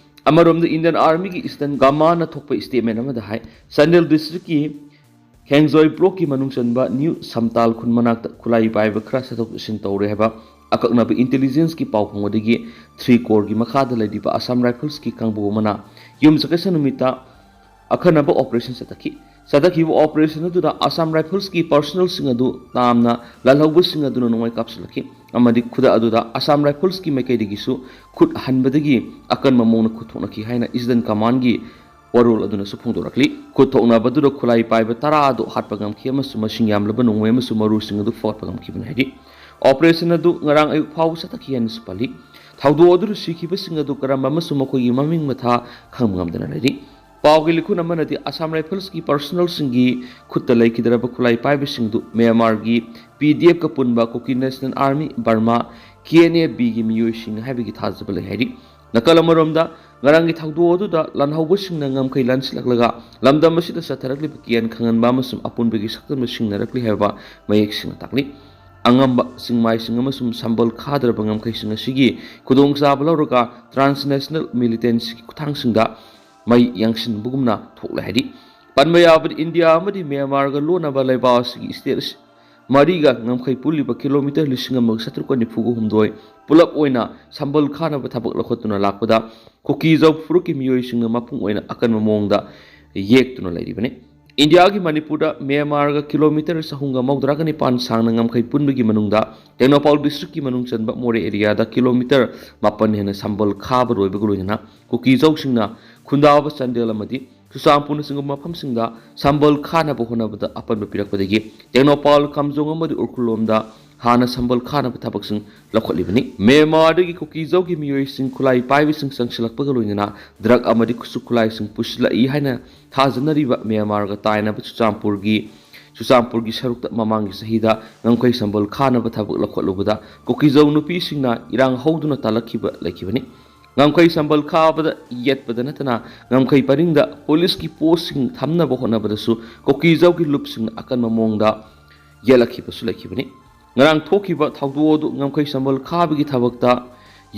ꯑꯃꯔꯣꯝꯗ ꯏꯟꯗꯤꯌꯟ ꯑꯥꯔꯃꯤꯒꯤ ꯏꯁꯇꯔꯟ ꯀꯃꯥꯟꯅ ꯊꯣꯛꯄ ꯁ꯭ꯇꯦꯠꯃꯦꯟ ꯑꯃꯗ ꯍꯥꯏ, ꯆꯥꯟꯗꯦꯜ ꯗꯤꯁꯇ꯭ꯔꯤꯛꯀꯤ ꯈꯦꯡꯖꯣꯏ ꯕ꯭ꯂꯣꯛꯀꯤ ꯃꯅꯨꯡ ꯆꯟꯕ ꯅ꯭ꯌꯨ ꯁꯝꯇꯥꯜ ꯈꯨꯟ ꯃꯅꯥꯛꯇ ꯈꯨꯠꯂꯥꯏ ꯄꯥꯏꯕ ꯈꯔ ꯆꯠꯊꯣꯛ ꯆꯠꯁꯤꯟ ꯇꯧꯔꯦ ꯍꯥꯏꯕ ꯑꯀꯛꯅꯕ ꯏꯟꯇꯦꯂꯤꯖꯦꯟꯁꯀꯤ ꯄꯥꯎ ꯐꯪꯕꯗꯒꯤ ꯊ꯭ꯔꯤ ꯀꯣꯔꯒꯤ ꯃꯈꯥꯗ ꯂꯩꯔꯤꯕ ꯑꯁꯥꯝ ꯔꯥꯏꯐꯜꯁꯀꯤ ꯀꯥꯡꯕꯨ ꯑꯃꯅ ꯌꯨꯝꯁꯀꯩꯁ ꯅꯨꯃꯤꯠꯇ ꯑꯈꯟꯅꯕ ꯑꯣꯄꯔꯦꯁꯟ ꯆꯠꯊꯈꯤ꯫ ꯆꯠꯊꯈꯤꯕ ꯑꯣꯄꯔꯦꯁꯟ ꯑꯗꯨꯗ ꯑꯁꯥꯝ ꯔꯥꯏꯐꯜꯁꯀꯤ ꯄꯥꯔꯁꯣꯅꯦꯜꯁꯤꯡ ꯑꯗꯨ ꯇꯥꯝꯅ ꯂꯥꯜꯍꯧꯕꯁꯤꯡ ꯑꯗꯨꯅ ꯅꯣꯡꯃꯩ ꯀꯥꯞꯁꯤꯜꯂꯛꯈꯤ ꯑꯃꯗꯤ ꯈꯨꯗꯛ ꯑꯗꯨꯗ ꯑꯁꯥꯝ ꯔꯥꯏꯐꯜꯁꯀꯤ ꯃꯥꯏꯀꯩꯗꯒꯤꯁꯨ ꯈꯨꯠ ꯍꯟꯕꯗꯒꯤ ꯑꯀꯟꯕ ꯃꯑꯣꯡꯗ ꯈꯨꯠ ꯊꯣꯛꯅꯈꯤ ꯍꯥꯏꯅ ꯏꯁꯇꯔꯟ ꯀꯃꯥꯟꯒꯤ ꯋꯥꯔꯣꯜ ꯑꯗꯨꯅꯁꯨ ꯐꯣꯡꯗꯣꯔꯛꯂꯤ꯫ ꯈꯨꯠ ꯊꯣꯛꯅꯕꯗꯨꯗ ꯈꯨꯠꯂꯥꯏ ꯄꯥꯏꯕ ꯇꯔꯥ ꯑꯗꯨ ꯍꯥꯠꯄ ꯉꯝꯈꯤ ꯑꯃꯁꯨꯡ ꯃꯁꯤꯡ ꯌꯥꯝꯂꯕ ꯅꯣꯡꯃꯩ ꯑꯃꯁꯨꯡ ꯃꯔꯨꯁꯤꯡ ꯑꯗꯨ ꯐꯒꯠꯄ ꯉꯝꯈꯤꯕꯅꯤ ꯍꯥꯏꯔꯤ꯫ ꯑꯣꯄꯔꯦꯁꯟ ꯑꯗꯨ ꯉꯔꯥꯡ ꯑꯌꯨꯛ ꯐꯥꯎꯕ ꯆꯠꯊꯈꯤ ꯍꯥꯏꯅꯁꯨ ꯄꯜꯂꯤ꯫ ꯊꯧꯗꯣꯛ ꯑꯗꯨꯗ ꯁꯤꯈꯤꯕꯁꯤꯡ ꯑꯗꯨ ꯀꯔꯝꯕ ꯑꯃꯁꯨꯡ ꯃꯈꯣꯏꯒꯤ ꯃꯃꯤꯡ ꯃꯊꯥ ꯈꯪꯕ ꯉꯝꯗꯅ ꯂꯩꯔꯤ꯫ ꯄꯥꯎꯒꯤ ꯂꯤꯈꯨꯟ ꯑꯃꯅꯗꯤ ꯑꯁꯥꯝ ꯔꯥꯏꯐꯜꯁꯀꯤ ꯄꯥꯔꯁꯣꯅꯦꯜꯁꯤꯡꯒꯤ ꯈꯨꯠꯇ ꯂꯩꯈꯤꯗ꯭ꯔꯕ ꯈꯨꯠꯂꯥꯏ ꯄꯥꯏꯕꯁꯤꯡꯗꯨ ꯃ꯭ꯌꯥꯟꯃꯥꯔꯒꯤ ꯄꯤ ꯗꯤ ꯑꯦꯐꯀ ꯄꯨꯟꯕ Kuki national army, Burma, K N A ꯕꯤꯒꯤ ꯃꯤꯑꯣꯏꯁꯤꯡꯅꯤ ꯍꯥꯏꯕꯒꯤ ꯊꯥꯖꯕ ꯂꯩ ꯍꯥꯏꯔꯤ꯫ ꯅꯥꯀꯜ ꯑꯃꯔꯣꯝꯗ, ꯉꯔꯥꯡꯒꯤ ꯊꯧꯗꯣꯛ ꯑꯗꯨꯗ ꯂꯥꯟꯍꯧꯕꯁꯤꯡꯅ ꯉꯝꯈꯩ ꯂꯥꯟꯁꯤꯜꯂꯛꯂꯒ ꯂꯝꯗꯝ ꯑꯁꯤꯗ ꯆꯠꯊꯔꯛꯂꯤꯕ ꯀꯤꯌꯥꯟ ꯈꯪꯍꯟꯕ ꯑꯃꯁꯨꯡ ꯑꯄꯨꯟꯕꯒꯤ ꯁꯛꯇꯝꯗꯨ ꯁꯤꯡꯅꯔꯛꯂꯤ ꯍꯥꯏꯕ ꯃꯌꯦꯛ ꯁꯦꯡꯅ ꯇꯥꯛꯂꯤ꯫ ꯑꯉꯝꯕ ꯆꯤꯡꯃꯥꯏꯁꯤꯡ ꯑꯃꯁꯨꯡ ꯁꯝꯕꯜ ꯈꯥꯗ꯭ꯔꯕ ꯉꯝꯈꯩꯁꯤꯡ ꯑꯁꯤꯒꯤ ꯈꯨꯗꯣꯡꯆꯥꯕ ꯂꯧꯔꯒ ꯇ꯭ꯔꯥꯟꯁꯅꯦꯁꯅꯦꯜ ꯃꯤꯂꯤꯇꯦꯟꯁꯤꯒꯤ ꯈꯨꯠꯊꯥꯡꯁꯤꯡꯗ ꯃꯩ ꯌꯥꯡꯁꯤꯟꯕꯒꯨꯝꯅ ꯊꯣꯛꯂꯦ ꯍꯥꯏꯔꯤ꯫ ꯄꯟꯕ ꯌꯥꯕꯗꯤ, ꯏꯟꯗꯤꯌꯥ ꯑꯃꯗꯤ ꯃ꯭ꯌꯥꯟꯃꯥꯔꯒ ꯂꯣꯟꯅꯕ ꯂꯩꯕꯥꯛ ꯑꯁꯤꯒꯤ ꯁ꯭ꯇꯦꯠ ꯑꯁꯤ ꯃꯔꯤꯒ ꯉꯝꯈꯩ ꯄꯨꯜꯂꯤꯕ ꯀꯤꯂꯣꯃꯤꯇꯔ ꯂꯤꯁꯤꯡ ꯑꯃꯒ ꯆꯥꯇ꯭ꯔꯨꯛꯀ ꯅꯤꯐꯨꯒ ꯍꯨꯝꯗꯣꯏ ꯄꯨꯂꯞ ꯑꯣꯏꯅ ꯁꯝꯕꯜ ꯈꯥꯅꯕ ꯊꯕꯛ ꯂꯧꯈꯠꯇꯨꯅ ꯂꯥꯛꯄꯗ ꯀꯨꯀꯤ-ꯖꯧ ꯐꯨꯔꯨꯞꯀꯤ ꯃꯤꯑꯣꯏꯁꯤꯡꯅ ꯃꯄꯨꯡ ꯑꯣꯏꯅ ꯑꯀꯟꯕ ꯃꯑꯣꯡꯗ ꯌꯦꯛꯇꯨꯅ ꯂꯩꯔꯤꯕꯅꯤ꯫ ꯏꯟꯗꯤꯌꯥꯒꯤ ꯃꯅꯤꯄꯨꯔꯗ ꯃ꯭ꯌꯥꯟꯃꯥꯔꯒ ꯀꯤꯂꯣꯃꯤꯇꯔ ꯆꯍꯨꯝꯒ ꯃꯧꯗ꯭ꯔꯥꯒ ꯅꯤꯄꯥꯟ ꯁꯥꯡꯅ ꯉꯝꯈꯩ ꯄꯨꯟꯕꯒꯤ ꯃꯅꯨꯡꯗ ꯇꯦꯡꯅꯧꯄꯥꯜ ꯗꯤꯁꯇ꯭ꯔꯤꯛꯀꯤ ꯃꯅꯨꯡ ꯆꯟꯕ ꯃꯣꯔꯦ ꯑꯦꯔꯤꯌꯥꯗ ꯀꯤꯂꯣꯃꯤꯇꯔ ꯃꯥꯄꯟ ꯍꯦꯟꯅ ꯁꯝꯕꯜ ꯈꯥꯕ ꯂꯣꯏꯕꯒ ꯂꯣꯏꯅꯅ ꯀꯨꯀꯤ-ꯖꯧꯁꯤꯡꯅ ꯈꯨꯟꯗꯥꯕ ꯆꯥꯟꯗꯦꯜ ꯑꯃꯗꯤ ꯆꯨꯔꯆꯥꯟꯄꯨꯔꯅꯆꯤꯡꯕ ꯃꯐꯝꯁꯤꯡꯗ ꯁꯝꯕꯜ ꯈꯥꯅꯕ ꯍꯣꯠꯅꯕꯗ ꯑꯄꯟꯕ ꯄꯤꯔꯛꯄꯗꯒꯤ ꯇꯦꯡꯅꯧꯄꯥꯜ, ꯀꯥꯝꯖꯣꯡ ꯑꯃꯗꯤ ꯎꯈ꯭ꯔꯨꯜ ꯂꯣꯝꯗ ꯍꯥꯟꯅ ꯁꯝꯕꯜ ꯈꯥꯅꯕ ꯊꯕꯛꯁꯤꯡ ꯂꯧꯈꯠꯂꯤꯕꯅꯤ꯫ ꯃ꯭ꯌꯥꯟꯃꯥꯔꯗꯒꯤ ꯀꯨꯀꯤ-ꯖꯧꯒꯤ ꯃꯤꯑꯣꯏꯁꯤꯡ ꯈꯨꯠꯂꯥꯏ ꯄꯥꯏꯕꯁꯤꯡ ꯆꯪꯁꯤꯜꯂꯛꯄꯒ ꯂꯣꯏꯅꯅ ꯗ꯭ꯔꯒ ꯑꯃꯗꯤ ꯈꯨꯠꯁꯨ ꯈꯨꯠꯂꯥꯏꯁꯤꯡ ꯄꯨꯁꯤꯜꯂꯛꯏ ꯍꯥꯏꯅ ꯊꯥꯖꯅꯔꯤꯕ ꯃ꯭ꯌꯥꯟꯃꯥꯔꯒ ꯇꯥꯏꯅꯕ ꯆꯨꯔꯆꯥꯟꯄꯨꯔꯒꯤ, ꯆꯨꯔꯆꯥꯟꯄꯨꯔꯒꯤ ꯁꯔꯨꯛꯇ ꯃꯃꯥꯡꯒꯤ ꯆꯍꯤꯗ ꯉꯝꯈꯩ ꯁꯝꯕꯜ ꯈꯥꯅꯕ ꯊꯕꯛ ꯂꯧꯈꯠꯂꯨꯕꯗ ꯀꯨꯀꯤ-ꯖꯧ ꯅꯨꯄꯤꯁꯤꯡꯅ ꯏꯔꯥꯡ ꯍꯧꯗꯨꯅ ꯇꯥꯜꯂꯛꯈꯤꯕ ꯂꯩꯈꯤꯕꯅꯤ꯫ ꯉꯝꯈꯩ ꯁꯝꯕꯜ ꯈꯥꯕꯗ ꯌꯦꯠꯄꯗ ꯅꯠꯇꯅ ꯉꯝꯈꯩ ꯄꯔꯤꯡꯗ ꯄꯨꯂꯤꯁꯀꯤ ꯄꯣꯁꯁꯤꯡ ꯊꯝꯅꯕ ꯍꯣꯠꯅꯕꯗꯁꯨ ꯀꯨꯀꯤ-ꯖꯧꯒꯤ ꯂꯨꯞꯁꯤꯡꯅ ꯑꯀꯟꯕ ꯃꯑꯣꯡꯗ ꯌꯦꯠꯂꯛꯈꯤꯕꯁꯨ ꯂꯩꯈꯤꯕꯅꯤ꯫ ꯉꯔꯥꯡ ꯊꯣꯛꯈꯤꯕ ꯊꯧꯗꯣꯛ ꯑꯗꯨ ꯉꯝꯈꯩ ꯁꯝꯕꯜ ꯈꯥꯕꯒꯤ ꯊꯕꯛꯇ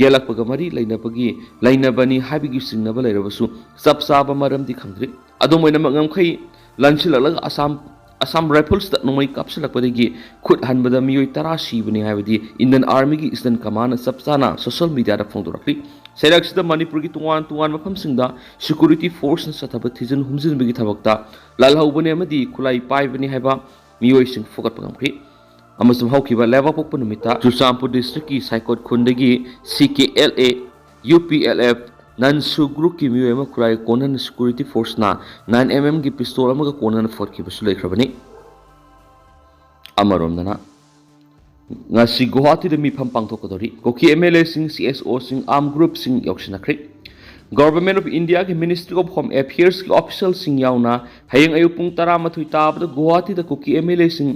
ꯌꯦꯜꯂꯛꯄꯒ ꯃꯔꯤ ꯂꯩꯅꯕꯒꯤ, ꯂꯩꯅꯕꯅꯤ ꯍꯥꯏꯕꯒꯤ ꯆꯤꯡꯅꯕ ꯂꯩꯔꯕꯁꯨ ꯆꯞ ꯆꯥꯕ ꯃꯔꯝꯗꯤ ꯈꯪꯗ꯭ꯔꯤ꯫ ꯑꯗꯨꯝ ꯑꯣꯏꯅꯃꯛ, ꯉꯝꯈꯩ ꯂꯥꯟꯁꯤꯜꯂꯛꯂꯒ ꯑꯁꯥꯝ, ꯑꯁꯥꯝ ꯔꯥꯏꯐꯜꯁꯇ ꯅꯣꯡꯃꯩ ꯀꯥꯞꯁꯤꯜꯂꯛꯄꯗꯒꯤ ꯈꯨꯠ ꯍꯟꯕꯗ ꯃꯤꯑꯣꯏ ꯇꯔꯥ ꯁꯤꯕꯅꯤ ꯍꯥꯏꯕꯗꯤ ꯏꯟꯗꯤꯌꯟ ꯑꯥꯔꯃꯤꯒꯤ ꯏꯁꯇꯔꯟ ꯀꯃꯥꯟꯅ ꯆꯞ ꯆꯥꯅ ꯁꯣꯁꯤꯌꯦꯜ ꯃꯤꯗꯤꯌꯥꯗ ꯐꯣꯡꯗꯣꯔꯛꯂꯤ꯫ ꯆꯩꯔꯛꯁꯤꯗ ꯃꯅꯤꯄꯨꯔꯒꯤ ꯇꯣꯉꯥꯟ ꯇꯣꯉꯥꯟꯕ ꯃꯐꯝꯁꯤꯡꯗ ꯁꯦꯀ꯭ꯌꯨꯔꯤꯇꯤ ꯐꯣꯔꯁꯅ ꯆꯠꯊꯕ ꯊꯤꯖꯤꯟ ꯍꯨꯝꯖꯤꯟꯕꯒꯤ ꯊꯕꯛꯇ ꯂꯥꯜꯍꯧꯕꯅꯤ ꯑꯃꯗꯤ ꯈꯨꯠꯂꯥꯏ ꯄꯥꯏꯕꯅꯤ ꯍꯥꯏꯕ ꯃꯤꯑꯣꯏꯁꯤꯡ ꯐꯨꯒꯠꯄ ꯉꯝꯈꯤ꯫ ꯑꯃꯁꯨꯡ ꯍꯧꯈꯤꯕ ꯂꯩꯕꯥꯛꯄꯣꯛꯄ ꯅꯨꯃꯤꯠꯇ ꯆꯨꯔꯆꯥꯟꯄꯨꯔ ꯗꯤꯁꯇ꯭ꯔꯤꯛꯀꯤ ꯁꯥꯏꯀꯣꯠ ꯈꯨꯟꯗꯒꯤ C K L A, U P L F, ꯅꯟꯁꯨ ꯒ꯭ꯔꯨꯞꯀꯤ ꯃꯤꯑꯣꯏ ꯑꯃ ꯈꯨꯠꯂꯥꯏ ꯀꯣꯟꯅꯅ ꯁꯦꯀ꯭ꯌꯨꯔꯤꯇꯤ ꯐꯣꯔꯁꯅ ꯅꯥꯏꯟ ꯑꯦꯝ ꯑꯦꯝꯒꯤ ꯄꯤꯁꯇꯣꯜ ꯑꯃꯒ ꯀꯣꯟꯅꯅ ꯐꯣꯠꯈꯤꯕꯁꯨ ꯂꯩꯈ꯭ꯔꯕꯅꯤ꯫ ꯑꯃꯔꯣꯝꯗꯅ, ꯉꯁꯤ ꯒꯨꯋꯥꯍꯥꯇꯤꯗ ꯃꯤꯐꯝ ꯄꯥꯡꯊꯣꯛꯀꯗꯧꯔꯤ꯫ ꯀꯨꯀꯤ ꯑꯦꯝ ꯑꯦꯜ ꯑꯦꯁꯤꯡ, ꯁꯤ ꯑꯦꯁ ꯑꯣꯁꯤꯡ, ꯑꯥꯔꯝ ꯒ꯭ꯔꯨꯞꯁꯤꯡ ꯌꯥꯎꯁꯤꯟꯅꯈ꯭ꯔꯦ꯫ ꯒꯣꯚꯔꯟꯃꯦꯟꯠ ꯑꯣꯐ ꯏꯟꯗꯤꯌꯥꯒꯤ ꯃꯤꯅꯤꯁꯇ꯭ꯔꯤ ꯑꯣꯐ ꯍꯣꯝ ꯑꯦꯐꯤꯌꯔꯁꯀꯤ ꯑꯣꯐꯤꯁꯤꯌꯦꯜꯁꯤꯡ ꯌꯥꯎꯅ ꯍꯌꯦꯡ ꯑꯌꯨꯛ ꯄꯨꯡ ꯇꯔꯥꯃꯥꯊꯣꯏ ꯇꯥꯕꯗ ꯒꯨꯋꯥꯍꯥꯇꯤꯗ ꯀꯨꯀꯤ ꯑꯦꯝ ꯑꯦꯜ ꯑꯦꯁꯤꯡ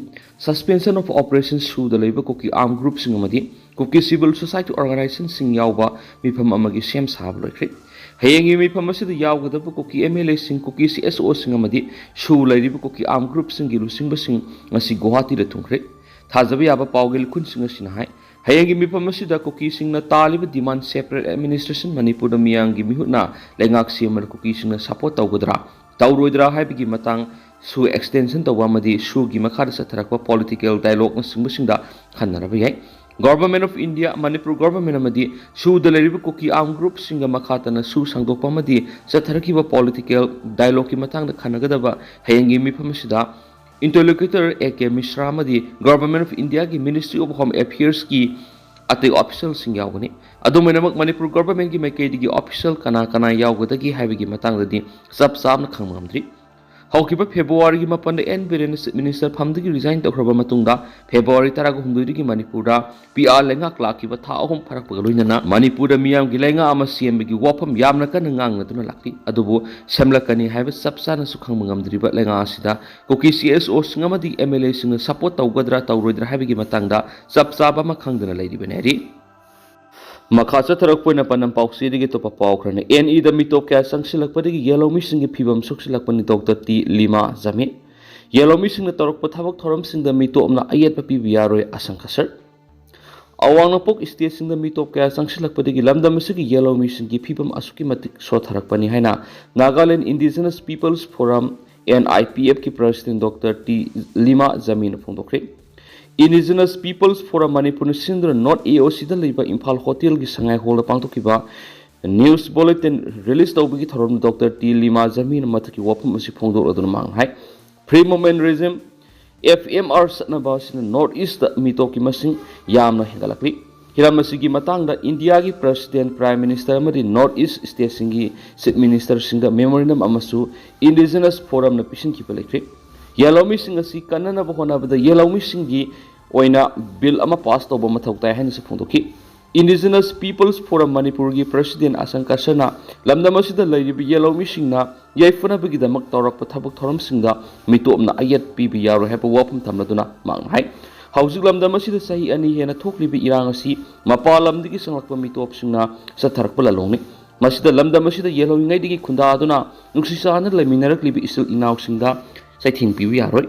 suspension of operation ꯁꯨꯗ ꯂꯩꯕ ꯀꯨꯀꯤ ꯑꯥꯔꯝ ꯒ꯭ꯔꯨꯞꯁꯤꯡ ꯑꯃꯗꯤ ꯀꯨꯀꯤ ꯁꯤꯚꯤꯜ ꯁꯣꯁꯥꯏꯇꯤ ꯑꯣꯔꯒꯅꯥꯏꯖꯦꯁꯟꯁꯤꯡ ꯌꯥꯎꯕ ꯃꯤꯐꯝ ꯑꯃꯒꯤ ꯁꯦꯝ ꯁꯥꯕ ꯂꯣꯏꯈ꯭ꯔꯦ꯫ ꯍꯌꯦꯡꯒꯤ ꯃꯤꯐꯝ ꯑꯁꯤꯗ ꯌꯥꯎꯒꯗꯕ ꯀꯨꯀꯤ ꯑꯦꯝ ꯑꯦꯜ ꯑꯦꯁꯤꯡ, ꯀꯨꯀꯤ ꯁꯤ ꯑꯦꯁ ꯑꯣꯁꯤꯡ ꯑꯃꯗꯤ ꯁꯨ ꯂꯩꯔꯤꯕ ꯀꯨꯀꯤ ꯑꯥꯔꯝ ꯒ꯭ꯔꯨꯞꯁꯤꯡꯒꯤ ꯂꯨꯆꯤꯡꯕꯁꯤꯡ ꯉꯁꯤ ꯒꯨꯋꯥꯍꯥꯇꯤꯗ ꯊꯨꯡꯈ꯭ꯔꯦ꯫ ꯊꯥꯖꯕ ꯌꯥꯕ ꯄꯥꯎꯒꯤ ꯂꯤꯈꯨꯟꯁꯤꯡ ꯑꯁꯤꯅ ꯍꯥꯏ, ꯍꯌꯦꯡꯒꯤ ꯃꯤꯐꯝ ꯑꯁꯤꯗ ꯀꯨꯀꯤꯁꯤꯡꯅ ꯇꯥꯜꯂꯤꯕ ꯗꯤꯃꯥꯟ separate administration ꯃꯅꯤꯄꯨꯔꯗ ꯃꯤꯌꯥꯝꯒꯤ ꯃꯤꯍꯨꯠꯅ ꯂꯩꯉꯥꯛ ꯁꯦꯝꯕꯗ ꯀꯨꯀꯤꯁꯤꯡꯅ support ꯇꯧꯒꯗ꯭ꯔꯥ, ꯇꯧꯔꯣꯏꯗ꯭ꯔꯥ ꯍꯥꯏꯕꯒꯤ ꯃꯇꯥꯡ ꯁꯨ ꯑꯦꯛꯁꯇꯦꯟꯁꯟ ꯇꯧꯕ ꯑꯃꯗꯤ ꯁꯨꯒꯤ ꯃꯈꯥꯗ ꯆꯠꯊꯔꯛꯄ ꯄꯣꯂꯤꯇꯤꯀꯦꯜ ꯗꯥꯏꯂꯣꯒꯅꯆꯤꯡꯕꯁꯤꯡꯗ ꯈꯟꯅꯔꯕ ꯌꯥꯏ꯫ Government of India, Manipur government ꯑꯃꯗꯤ ꯁꯨꯗ ꯂꯩꯔꯤꯕ ꯀꯨꯀꯤ ꯑꯥꯔꯝ ꯒ꯭ꯔꯨꯞꯁꯤꯡꯒ ꯃꯈꯥ ꯇꯥꯅ ꯁꯨ ꯁꯥꯡꯗꯣꯛꯄ ꯑꯃꯗꯤ ꯆꯠꯊꯔꯛꯈꯤꯕ ꯄꯣꯂꯤꯇꯤꯀꯦꯜ ꯗꯥꯏꯂꯣꯒꯀꯤ ꯃꯇꯥꯡꯗ ꯈꯟꯅꯒꯗꯕ ꯍꯌꯦꯡꯒꯤ ꯃꯤꯐꯝ ꯑꯁꯤꯗ ꯏꯟꯇꯔꯂꯣꯀ꯭ꯌꯨꯇꯔ ꯑꯦ ꯀꯦ ꯃꯤꯁ꯭ꯔꯥ ꯑꯃꯗꯤ ꯒꯣꯚꯔꯟꯃꯦꯟꯠ ꯑꯣꯐ ꯏꯟꯗꯤꯌꯥꯒꯤ ꯃꯤꯅꯤꯁꯇ꯭ꯔꯤ ꯑꯣꯐ ꯍꯣꯝ ꯑꯦꯐꯤꯌꯔꯁꯀꯤ ꯑꯇꯩ ꯑꯣꯐꯤꯁꯤꯌꯦꯜꯁꯤꯡ ꯌꯥꯎꯒꯅꯤ꯫ ꯑꯗꯨꯝ ꯑꯣꯏꯅꯃꯛ, ꯃꯅꯤꯄꯨꯔ ꯒꯣꯚꯔꯟꯃꯦꯟꯠꯀꯤ ꯃꯥꯏꯀꯩꯗꯒꯤ ꯑꯣꯐꯤꯁꯤꯌꯦꯜ ꯀꯅꯥ ꯀꯅꯥ ꯌꯥꯎꯒꯗꯒꯦ ꯍꯥꯏꯕꯒꯤ ꯃꯇꯥꯡꯗꯗꯤ ꯆꯞ ꯆꯥꯕꯅ ꯈꯪꯕ ꯉꯝꯗ꯭ꯔꯤ꯫ ꯍꯧꯈꯤꯕ ꯐꯦꯕ꯭ꯔꯨꯋꯥꯔꯤꯒꯤ ꯃꯥꯄꯟꯗ ꯑꯦꯟ ꯕꯤꯔꯦꯟꯅ ꯆꯤꯐ ꯃꯤꯅꯤꯁꯇꯔ ꯐꯝꯗꯒꯤ ꯔꯤꯖꯥꯏꯟ ꯇꯧꯈ꯭ꯔꯕ ꯃꯇꯨꯡꯗ, ꯐꯦꯕ꯭ꯔꯨꯋꯥꯔꯤ ꯇꯔꯥꯒ ꯍꯨꯝꯗꯣꯏꯗꯒꯤ ꯃꯅꯤꯄꯨꯔꯗ ꯄꯤ ꯑꯥꯔ ꯂꯩꯉꯥꯛ ꯂꯥꯛꯈꯤꯕ ꯊꯥ ꯑꯍꯨꯝ ꯐꯥꯔꯛꯄꯒ ꯂꯣꯏꯅꯅ ꯃꯅꯤꯄꯨꯔꯗ ꯃꯤꯌꯥꯝꯒꯤ ꯂꯩꯉꯥꯛ ꯑꯃ ꯁꯦꯝꯕꯒꯤ ꯋꯥꯐꯝ ꯌꯥꯝꯅ ꯀꯟꯅ ꯉꯥꯡꯅꯗꯨꯅ ꯂꯥꯛꯂꯤ꯫ ꯑꯗꯨꯕꯨ ꯁꯦꯝꯂꯛꯀꯅꯤ ꯍꯥꯏꯕ ꯆꯞ ꯆꯥꯅꯁꯨ ꯈꯪꯕ ꯉꯝꯗ꯭ꯔꯤꯕ ꯂꯩꯉꯥꯛ ꯑꯁꯤꯗ ꯀꯨꯀꯤ ꯁꯤ ꯑꯦꯁ ꯑꯣꯁꯤꯡ ꯑꯃꯗꯤ ꯑꯦꯝ ꯑꯦꯜ ꯑꯦꯁꯤꯡꯅ ꯁꯄꯣꯔꯠ ꯇꯧꯒꯗ꯭ꯔꯥ ꯇꯧꯔꯣꯏꯗ꯭ꯔꯥ ꯍꯥꯏꯕꯒꯤ ꯃꯇꯥꯡꯗ ꯆꯞ ꯆꯥꯕ ꯑꯃ ꯈꯪꯗꯅ ꯂꯩꯔꯤꯕꯅꯤ ꯍꯥꯏꯔꯤ꯫ ꯃꯈꯥ ꯆꯠꯊꯔꯛꯄ ꯑꯣꯏꯅ ꯄꯥꯟꯗꯝ ꯄꯥꯎꯆꯦꯗꯒꯤ ꯑꯇꯣꯞꯄ ꯄꯥꯎ ꯈꯔꯅ, ꯑꯦꯟ ꯏꯗ ꯃꯤꯇꯣꯞ ꯀꯌꯥ ꯆꯪꯁꯤꯜꯂꯛꯄꯗꯒꯤ ꯌꯦꯜꯍꯧꯃꯤꯁꯤꯡꯒꯤ ꯐꯤꯕꯝ ꯁꯣꯛꯆꯤꯜꯂꯛꯄꯅꯤ ꯗꯣꯛꯇꯔ ꯇꯤ ꯂꯤꯃꯥ ꯖꯃꯤꯟ꯫ ꯌꯦꯜꯍꯧꯃꯤꯁꯤꯡꯅ ꯇꯧꯔꯛꯄ ꯊꯕꯛ ꯊꯧꯔꯝꯁꯤꯡꯗ ꯃꯤꯇꯣꯞꯅ ꯑꯌꯦꯠꯄ ꯄꯤꯕ ꯌꯥꯔꯣꯏ, ꯑꯁꯪ ꯀꯁꯔ꯫ ꯑꯋꯥꯡ ꯅꯣꯡꯄꯣꯛ ꯁ꯭ꯇꯦꯠꯁꯤꯡꯗ ꯃꯤꯇꯣꯞ ꯀꯌꯥ ꯆꯪꯁꯤꯜꯂꯛꯄꯗꯒꯤ ꯂꯝꯗꯝ ꯑꯁꯤꯒꯤ ꯌꯦꯜꯍꯧꯃꯤꯁꯤꯡꯒꯤ ꯐꯤꯕꯝ ꯑꯁꯨꯛꯀꯤ ꯃꯇꯤꯛ ꯁꯣꯠꯊꯔꯛꯄꯅꯤ ꯍꯥꯏꯅ Nagaland indigenous peoples forum, N I P ꯑꯦꯐꯀꯤ ꯄ꯭ꯔꯁꯤꯗꯦꯟ ꯗꯣꯛꯇꯔ ꯇꯤ ꯂꯤꯃꯥ ꯖꯃꯤꯟꯅ ꯐꯣꯡꯗꯣꯛꯈ꯭ꯔꯦ꯫ ꯏꯟꯗꯤꯖꯤꯅꯁ ꯄꯤꯄꯜꯁ ꯐꯣꯔꯝ ꯃꯅꯤꯄꯨꯔꯅ ꯁꯤꯟꯗꯨꯅ ꯅꯣꯔꯠ ꯑꯦ ꯑꯣ ꯁꯤꯗ ꯂꯩꯕ ꯏꯝꯐꯥꯜ ꯍꯣꯇꯦꯜꯒꯤ ꯁꯉꯥꯏ ꯍꯣꯜꯗ ꯄꯥꯡꯊꯣꯛꯈꯤꯕ ꯅ꯭ꯌꯨꯁ ꯕꯨꯂꯦꯇꯤꯟ ꯔꯤꯂꯤꯖ ꯇꯧꯕꯒꯤ ꯊꯧꯔꯝꯗ ꯗꯣꯛꯇꯔ ꯇꯤ ꯂꯤꯃꯥ ꯖꯃꯤꯟꯅ ꯃꯊꯛꯀꯤ ꯋꯥꯐꯝ ꯑꯁꯤ ꯐꯣꯡꯗꯣꯛꯂꯗꯨꯅ ꯃꯍꯥꯛꯅ ꯍꯥꯏ, free movement regime, F M R, ꯆꯠꯅꯕ ꯑꯁꯤꯅ ꯅꯣꯔꯠ ꯏꯁꯇ ꯃꯤꯇꯣꯞꯀꯤ ꯃꯁꯤꯡ ꯌꯥꯝꯅ ꯍꯦꯟꯒꯠꯂꯛꯂꯤ꯫ ꯍꯤꯔꯝ ꯑꯁꯤꯒꯤ ꯃꯇꯥꯡꯗ ꯏꯟꯗꯤꯌꯥꯒꯤ ꯄ꯭ꯔꯁꯤꯗꯦꯟ, ꯄ꯭ꯔꯥꯏꯝ ꯃꯤꯅꯤꯁꯇꯔ ꯑꯃꯗꯤ ꯅꯣꯔꯠ ꯏꯁ ꯁ꯭ꯇꯦꯠꯁꯤꯡꯒꯤ ꯆꯤꯐ ꯃꯤꯅꯤꯁꯇꯔꯁꯤꯡꯗ ꯃꯦꯃꯣꯔꯦꯟꯗꯝ ꯑꯃꯁꯨ ꯏꯟꯗꯤꯖꯤꯅꯁ ꯐꯣꯔꯝꯅ ꯄꯤꯁꯤꯟꯈꯤꯕ ꯂꯩꯈ꯭ꯔꯦ꯫ ꯌꯦꯜꯍꯧꯃꯤꯁꯤꯡ ꯑꯁꯤ ꯀꯟꯅꯅꯕ ꯍꯣꯠꯅꯕꯗ ꯌꯦꯜꯍꯧꯃꯤꯁꯤꯡꯒꯤ ꯑꯣꯏꯅ ꯕꯤꯜ ꯑꯃ ꯄꯥꯁ ꯇꯧꯕ ꯃꯊꯧ ꯇꯥꯏ ꯍꯥꯏꯅꯁꯨ ꯐꯣꯡꯗꯣꯛꯈꯤ꯫ ꯏꯟꯗꯤꯖꯤꯅꯁ ꯄꯤꯄꯜꯁ ꯐꯣꯔꯝ ꯃꯅꯤꯄꯨꯔꯒꯤ ꯄ꯭ꯔꯁꯤꯗꯦꯟ ꯑꯁꯪ ꯀꯁꯔꯅ ꯂꯝꯗꯝ ꯑꯁꯤꯗ ꯂꯩꯔꯤꯕ ꯌꯦꯜꯍꯧꯃꯤꯁꯤꯡꯅ ꯌꯥꯏꯐꯅꯕꯒꯤꯗꯃꯛ ꯇꯧꯔꯛꯄ ꯊꯕꯛ ꯊꯧꯔꯝꯁꯤꯡꯗ ꯃꯤꯇꯣꯞꯅ ꯑꯌꯦꯠ ꯄꯤꯕ ꯌꯥꯔꯣꯏ ꯍꯥꯏꯕ ꯋꯥꯐꯝ ꯊꯝꯂꯗꯨꯅ ꯃꯍꯥꯛꯅ ꯍꯥꯏ, ꯍꯧꯖꯤꯛ ꯂꯝꯗꯝ ꯑꯁꯤꯗ ꯆꯍꯤ ꯑꯅꯤ ꯍꯦꯟꯅ ꯊꯣꯛꯂꯤꯕ ꯏꯔꯥꯡ ꯑꯁꯤ ꯃꯄꯥꯟ ꯂꯝꯗꯒꯤ ꯆꯪꯂꯛꯄ ꯃꯤꯇꯣꯞꯁꯤꯡꯅ ꯆꯠꯊꯔꯛꯄ ꯂꯥꯂꯣꯡꯅꯤ꯫ ꯃꯁꯤꯗ ꯂꯝꯗꯝ ꯑꯁꯤꯗ ꯌꯦꯜꯍꯧꯔꯤꯉꯩꯗꯒꯤ ꯈꯨꯟꯗꯥꯗꯨꯅ ꯅꯨꯡꯁꯤ ꯆꯥꯟꯅꯅ ꯂꯩꯃꯤꯟꯅꯔꯛꯂꯤꯕ ꯏꯆꯤꯜ ꯏꯅꯥꯎꯁꯤꯡꯗ ꯆꯩꯊꯦꯡ ꯄꯤꯕ ꯌꯥꯔꯣꯏ꯫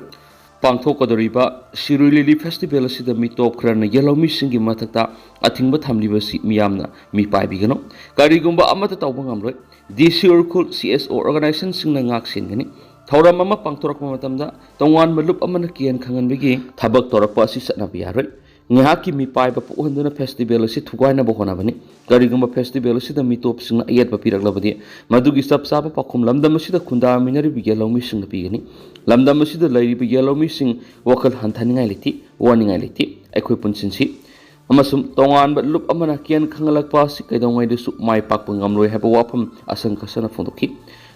ꯄꯥꯡꯊꯣꯛꯀꯗꯧꯔꯤꯕ ꯁꯤꯔꯨꯏ ꯂꯤꯂꯤ ꯐꯦꯁꯇꯤꯚꯦꯜ ꯑꯁꯤꯗ ꯃꯤꯇꯣꯞ ꯈꯔꯅ ꯌꯦꯜꯍꯧꯃꯤꯁꯤꯡꯒꯤ ꯃꯊꯛꯇ ꯑꯊꯤꯡꯕ ꯊꯝꯂꯤꯕꯁꯤ ꯃꯤꯌꯥꯝꯅ ꯃꯤꯄꯥꯏꯕꯤꯒꯅꯨ꯫ ꯀꯔꯤꯒꯨꯝꯕ ꯑꯃꯠꯇ ꯇꯧꯕ ꯉꯝꯂꯣꯏ꯫ ꯗꯤ ꯁꯤ ꯎꯔꯈꯨꯜ, ꯁꯤ ꯑꯦꯁ ꯑꯣ ꯑꯣꯔꯒꯅꯥꯏꯖꯦꯁꯟꯁꯤꯡꯅ ꯉꯥꯛ ꯁꯦꯟꯒꯅꯤ꯫ ꯊꯧꯔꯝ ꯑꯃ ꯄꯥꯡꯊꯣꯔꯛꯄ ꯃꯇꯝꯗ ꯇꯣꯉꯥꯟꯕ ꯂꯨꯞ ꯑꯃꯅ ꯀꯤꯍꯟ ꯈꯪꯍꯟꯕꯒꯤ ꯊꯕꯛ ꯇꯧꯔꯛꯄ ꯑꯁꯤ ꯆꯠꯅꯕ ꯌꯥꯔꯣꯏ꯫ ꯉꯥꯏꯍꯥꯛꯀꯤ ꯃꯤꯄꯥꯏꯕ ꯄꯣꯛꯍꯟꯗꯨꯅ ꯐꯦꯁꯇꯤꯚꯦꯜ ꯑꯁꯤ ꯊꯨꯒꯥꯏꯅꯕ ꯍꯣꯠꯅꯕꯅꯤ꯫ ꯀꯔꯤꯒꯨꯝꯕ ꯐꯦꯁꯇꯤꯚꯦꯜ ꯑꯁꯤꯗ ꯃꯤꯇꯣꯞꯁꯤꯡꯅ ꯑꯌꯦꯠꯄ ꯄꯤꯔꯛꯂꯕꯗꯤ, ꯃꯗꯨꯒꯤ ꯆꯞ ꯆꯥꯕ ꯄꯥꯎꯈꯨꯝ ꯂꯝꯗꯝ ꯑꯁꯤꯗ ꯈꯨꯟꯗꯥꯃꯤꯟꯅꯔꯤꯕ ꯌꯦꯜꯍꯧꯃꯤꯁꯤꯡꯅ ꯄꯤꯒꯅꯤ꯫ ꯂꯝꯗꯝ ꯑꯁꯤꯗ ꯂꯩꯔꯤꯕ ꯌꯦꯜꯍꯧꯃꯤꯁꯤꯡ ꯋꯥꯈꯜ ꯍꯟꯊꯅꯤꯡꯉꯥꯏ ꯂꯩꯇꯦ, ꯋꯥꯅꯤꯡꯉꯥꯏ ꯂꯩꯇꯦ꯫ ꯑꯩꯈꯣꯏ ꯄꯨꯟꯁꯤꯟꯁꯤ ꯑꯃꯁꯨꯡ ꯇꯣꯉꯥꯟꯕ ꯂꯨꯞ ꯑꯃꯅ ꯀꯤꯍꯟ ꯈꯪꯍꯜꯂꯛꯄ ꯑꯁꯤ ꯀꯩꯗꯧꯉꯩꯗꯁꯨ ꯃꯥꯏ ꯄꯥꯛꯄ ꯉꯝꯂꯣꯏ ꯍꯥꯏꯕ ꯋꯥꯐꯝ ꯑꯁꯪ ꯈꯁꯅ ꯐꯣꯡꯗꯣꯛꯈꯤ꯫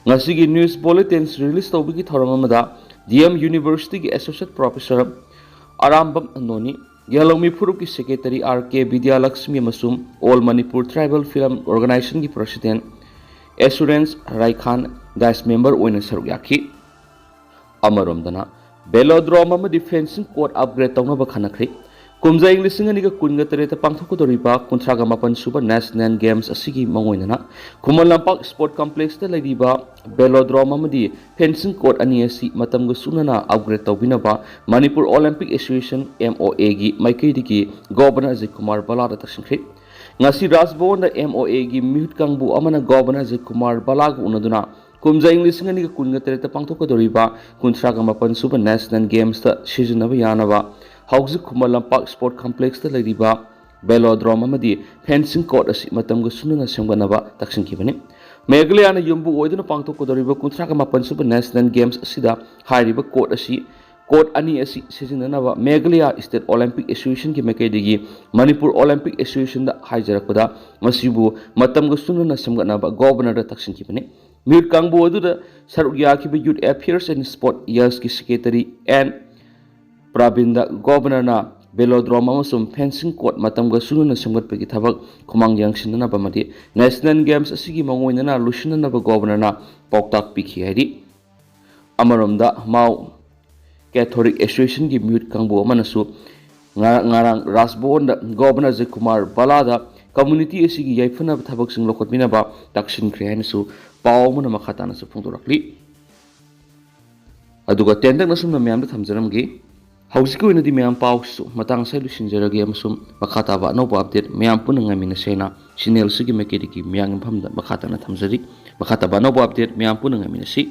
ꯉꯁꯤꯒꯤ ꯅ꯭ꯌꯨꯁ ꯕꯨꯂꯦꯇꯤꯟꯁ ꯔꯤꯂꯤꯁ ꯇꯧꯕꯒꯤ ꯊꯧꯔꯝ ꯑꯃꯗ ꯗꯤ ꯑꯦꯝ ꯌꯨꯅꯤꯚꯔꯁꯤꯇꯤꯒꯤ ꯑꯦꯁꯣꯁꯤꯌꯦꯠ ꯄ꯭ꯔꯣꯐꯦꯁꯔ ꯑꯔꯥꯝꯕꯝ ꯅꯣꯅꯤ, ꯌꯦꯜꯍꯧꯃꯤ ꯐꯨꯔꯨꯞꯀꯤ ꯁꯦꯀ꯭ꯔꯦꯇꯔꯤ ꯑꯥꯔ ꯀꯦ ꯕꯤꯗ꯭ꯌꯥꯂꯛꯁꯃꯤ ꯑꯃꯁꯨꯡ ꯑꯣꯜ ꯃꯅꯤꯄꯨꯔ ꯇ꯭ꯔꯥꯏꯕꯦꯜ ꯐꯤꯂꯝ ꯑꯣꯔꯒꯅꯥꯏꯖꯦꯁꯟꯒꯤ ꯄ꯭ꯔꯁꯤꯗꯦꯟ ꯑꯦꯁꯨꯔꯦꯟꯁ ꯔꯥꯏꯈꯥꯟ ꯒꯥꯏꯁ ꯃꯦꯝꯕꯔ ꯑꯣꯏꯅ ꯁꯔꯨꯛ ꯌꯥꯈꯤ꯫ ꯑꯃꯔꯣꯝꯗꯅ, ꯚꯦꯂꯣꯗ꯭ꯔꯣꯝ ꯑꯃꯗꯤ ꯐꯦꯟꯁꯤꯡ ꯀꯣꯔꯠ ꯑꯞꯒ꯭ꯔꯦꯗ ꯇꯧꯅꯕ ꯈꯟꯅꯈ꯭ꯔꯦ꯫ ꯀꯨꯝꯖꯥ ꯏꯪ ꯂꯤꯁꯤꯡ ꯑꯅꯤꯒ ꯀꯨꯟꯒ ꯇꯔꯦꯠꯇ ꯄꯥꯡꯊꯣꯛꯀꯗꯧꯔꯤꯕ ꯀꯨꯟꯊ꯭ꯔꯥꯒ ꯃꯥꯄꯟ ꯁꯨꯕ ꯅꯦꯁꯅꯦꯜ ꯒꯦꯝꯁ ꯑꯁꯤꯒꯤ ꯃꯥꯡꯑꯣꯏꯅꯅ ꯈꯨꯃꯟ ꯂꯝꯄꯥꯛ ꯁ꯭ꯄꯣꯔꯠ ꯀꯝꯄ꯭ꯂꯦꯛꯁꯇ ꯂꯩꯔꯤꯕ ꯚꯦꯂꯣꯗ꯭ꯔꯣꯝ ꯑꯃꯗꯤ ꯐꯦꯟꯁꯤꯡ ꯀꯣꯔꯠ ꯑꯅꯤ ꯑꯁꯤ ꯃꯇꯝꯒ ꯆꯨꯅꯅ ꯑꯞꯒ꯭ꯔꯦꯗ ꯇꯧꯕꯤꯅꯕ Manipur Olympic association, M O ꯑꯦꯒꯤ ꯃꯥꯏꯀꯩꯗꯒꯤ ꯒꯣꯕꯔꯅꯔ ꯑꯖꯤꯠ ꯀꯨꯃꯥꯔ ꯕꯂꯥꯗ ꯇꯛꯁꯤꯟꯈ꯭ꯔꯦ꯫ ꯉꯁꯤ ꯔꯥꯖꯚꯋꯟꯗ ꯑꯦꯝ ꯑꯣ ꯑꯦꯒꯤ ꯃꯤꯍꯨꯠ ꯀꯥꯡꯕꯨ ꯑꯃꯅ ꯒꯣꯕꯔꯅꯔ ꯑꯖꯤꯠ ꯀꯨꯃꯥꯔ ꯕꯂꯥꯒ ꯎꯅꯗꯨꯅ ꯀꯨꯝꯖꯥ ꯏꯪ ꯂꯤꯁꯤꯡ ꯑꯅꯤꯒ ꯀꯨꯟꯒ ꯇꯔꯦꯠꯇ ꯄꯥꯡꯊꯣꯛꯀꯗꯧꯔꯤꯕ ꯀꯨꯟꯊ꯭ꯔꯥꯒ ꯃꯥꯄꯟ ꯁꯨꯕ ꯅꯦꯁꯅꯦꯜ ꯒꯦꯝꯁꯇ ꯁꯤꯖꯤꯟꯅꯕ ꯌꯥꯅꯕ ꯍꯧꯖꯤꯛ ꯈꯨꯃꯟ ꯂꯝꯄꯥꯛ ꯁ꯭ꯄꯣꯔꯠ ꯀꯝꯄ꯭ꯂꯦꯛꯁꯇ ꯂꯩꯔꯤꯕ ꯚꯦꯂꯣꯗ꯭ꯔꯣꯝ ꯑꯃꯗꯤ ꯐꯦꯟꯁꯤꯡ ꯀꯣꯔꯠ ꯑꯁꯤ ꯃꯇꯝꯒ ꯆꯨꯅꯅ ꯁꯦꯝꯒꯠꯅꯕ ꯇꯛꯁꯤꯟꯈꯤꯕꯅꯤ꯫ ꯃꯦꯘꯥꯂꯌꯥꯅ ꯌꯨꯝꯕꯨ ꯑꯣꯏꯗꯨꯅ ꯄꯥꯡꯊꯣꯛꯀꯗꯧꯔꯤꯕ ꯀꯨꯟꯊ꯭ꯔꯥꯒ ꯃꯥꯄꯟ ꯁꯨꯕ ꯅꯦꯁꯅꯦꯜ ꯒꯦꯝꯁ ꯑꯁꯤꯗ ꯍꯥꯏꯔꯤꯕ ꯀꯣꯔꯠ ꯑꯁꯤ, ꯀꯣꯔꯠ ꯑꯅꯤ ꯑꯁꯤ ꯁꯤꯖꯤꯟꯅꯅꯕ ꯃꯦꯘꯥꯂꯌꯥ ꯁ꯭ꯇꯦꯠ ꯑꯣꯂꯤꯝꯄꯤꯛ ꯑꯦꯁꯣꯁꯤꯌꯦꯁꯟꯒꯤ ꯃꯥꯏꯀꯩꯗꯒꯤ ꯃꯅꯤꯄꯨꯔ ꯑꯣꯂꯤꯝꯄꯤꯛ ꯑꯦꯁꯣꯁꯤꯌꯦꯁꯟꯗ ꯍꯥꯏꯖꯔꯛꯄꯗ, ꯃꯁꯤꯕꯨ ꯃꯇꯝꯒ ꯆꯨꯅꯅ ꯁꯦꯝꯒꯠꯅꯕ ꯒꯣꯕꯔꯅꯔꯗ ꯇꯛꯁꯤꯟꯈꯤꯕꯅꯤ꯫ ꯃꯤꯍꯨꯠ ꯀꯥꯡꯕꯨ ꯑꯗꯨꯗ ꯁꯔꯨꯛ ꯌꯥꯈꯤꯕ ꯌꯨꯠ ꯑꯦꯐꯤꯌꯔꯁ ꯑꯦꯟ ꯁ꯭ꯄꯣꯔꯠ ꯌꯦꯜꯁꯀꯤ ꯁꯦꯀ꯭ꯔꯦꯇꯔꯤ ꯑꯦꯟ ꯄ꯭ꯔꯕꯤꯟꯗ ꯒꯣꯕꯔꯅꯔꯅ ꯚꯦꯂꯣꯗ꯭ꯔꯣꯝ ꯑꯃꯁꯨꯡ ꯐꯦꯟꯁꯤꯡ ꯀꯣꯔꯠ ꯃꯇꯝꯒ ꯆꯨꯅꯅ ꯁꯦꯝꯒꯠꯄꯒꯤ ꯊꯕꯛ ꯈꯨꯃꯥꯡ ꯌꯥꯡꯁꯤꯟꯅꯅꯕ ꯑꯃꯗꯤ ꯅꯦꯁꯅꯦꯜ ꯒꯦꯝꯁ ꯑꯁꯤꯒꯤ ꯃꯥꯡꯑꯣꯏꯅꯅ ꯂꯣꯏꯁꯤꯟꯅꯅꯕ ꯒꯣꯕꯔꯅꯔꯅ ꯄꯥꯎꯇꯥꯛ ꯄꯤꯈꯤ ꯍꯥꯏꯔꯤ꯫ ꯑꯃꯔꯣꯝꯗ, ꯃꯥꯎ ꯀꯦꯊꯣꯂꯤꯛ ꯑꯦꯁꯣꯁꯤꯌꯦꯁꯟꯒꯤ ꯃꯤꯍꯨꯠ ꯀꯥꯡꯕꯨ ꯑꯃꯅꯁꯨ ꯉꯔꯥꯡ, ꯉꯔꯥꯡ ꯔꯥꯖꯚꯋꯟꯗ ꯒꯣꯕꯔꯅꯔ ꯖꯌꯀꯨꯃꯥꯔ ꯕꯂꯥꯗ ꯀꯝꯃ꯭ꯌꯨꯅꯤꯇꯤ ꯑꯁꯤꯒꯤ ꯌꯥꯏꯐꯅꯕ ꯊꯕꯛꯁꯤꯡ ꯂꯧꯈꯠꯄꯤꯅꯕ ꯇꯛꯁꯤꯟꯈ꯭ꯔꯦ ꯍꯥꯏꯅꯁꯨ ꯄꯥꯎ ꯑꯃꯅ ꯃꯈꯥ ꯇꯥꯅꯁꯨ ꯐꯣꯡꯗꯣꯔꯛꯂꯤ꯫ ꯑꯗꯨꯒ ꯇꯦꯟꯇꯛꯅ ꯁꯨꯝꯅ ꯃꯌꯥꯝꯗ ꯊꯝꯖꯔꯝꯒꯦ꯫ ꯍꯧꯖꯤꯛꯀꯤ ꯑꯣꯏꯅꯗꯤ ꯃꯌꯥꯝ ꯄꯥꯎꯁꯤꯁꯨ ꯃꯇꯥꯡ ꯑꯁꯤꯗ ꯂꯣꯏꯁꯤꯟꯖꯔꯒꯦ ꯑꯃꯁꯨꯡ ꯃꯈꯥ ꯇꯥꯕ ꯑꯅꯧꯕ ꯑꯞꯗꯦꯠ ꯃꯌꯥꯝ ꯄꯨꯟꯅ ꯉꯥꯏꯃꯤꯟꯅꯁꯦ ꯍꯥꯏꯅ ꯁꯤꯅꯦꯜꯁꯤꯒꯤ ꯃꯥꯏꯀꯩꯗꯒꯤ ꯃꯌꯥꯝꯒꯤ ꯃꯐꯝꯗ ꯃꯈꯥ ꯇꯥꯅ ꯊꯝꯖꯔꯤ꯫ ꯃꯈꯥ ꯇꯥꯕ ꯑꯅꯧꯕ ꯑꯞꯗꯦꯠ ꯃꯌꯥꯝ ꯄꯨꯟꯅ ꯉꯥꯏꯃꯤꯟꯅꯁꯤ꯫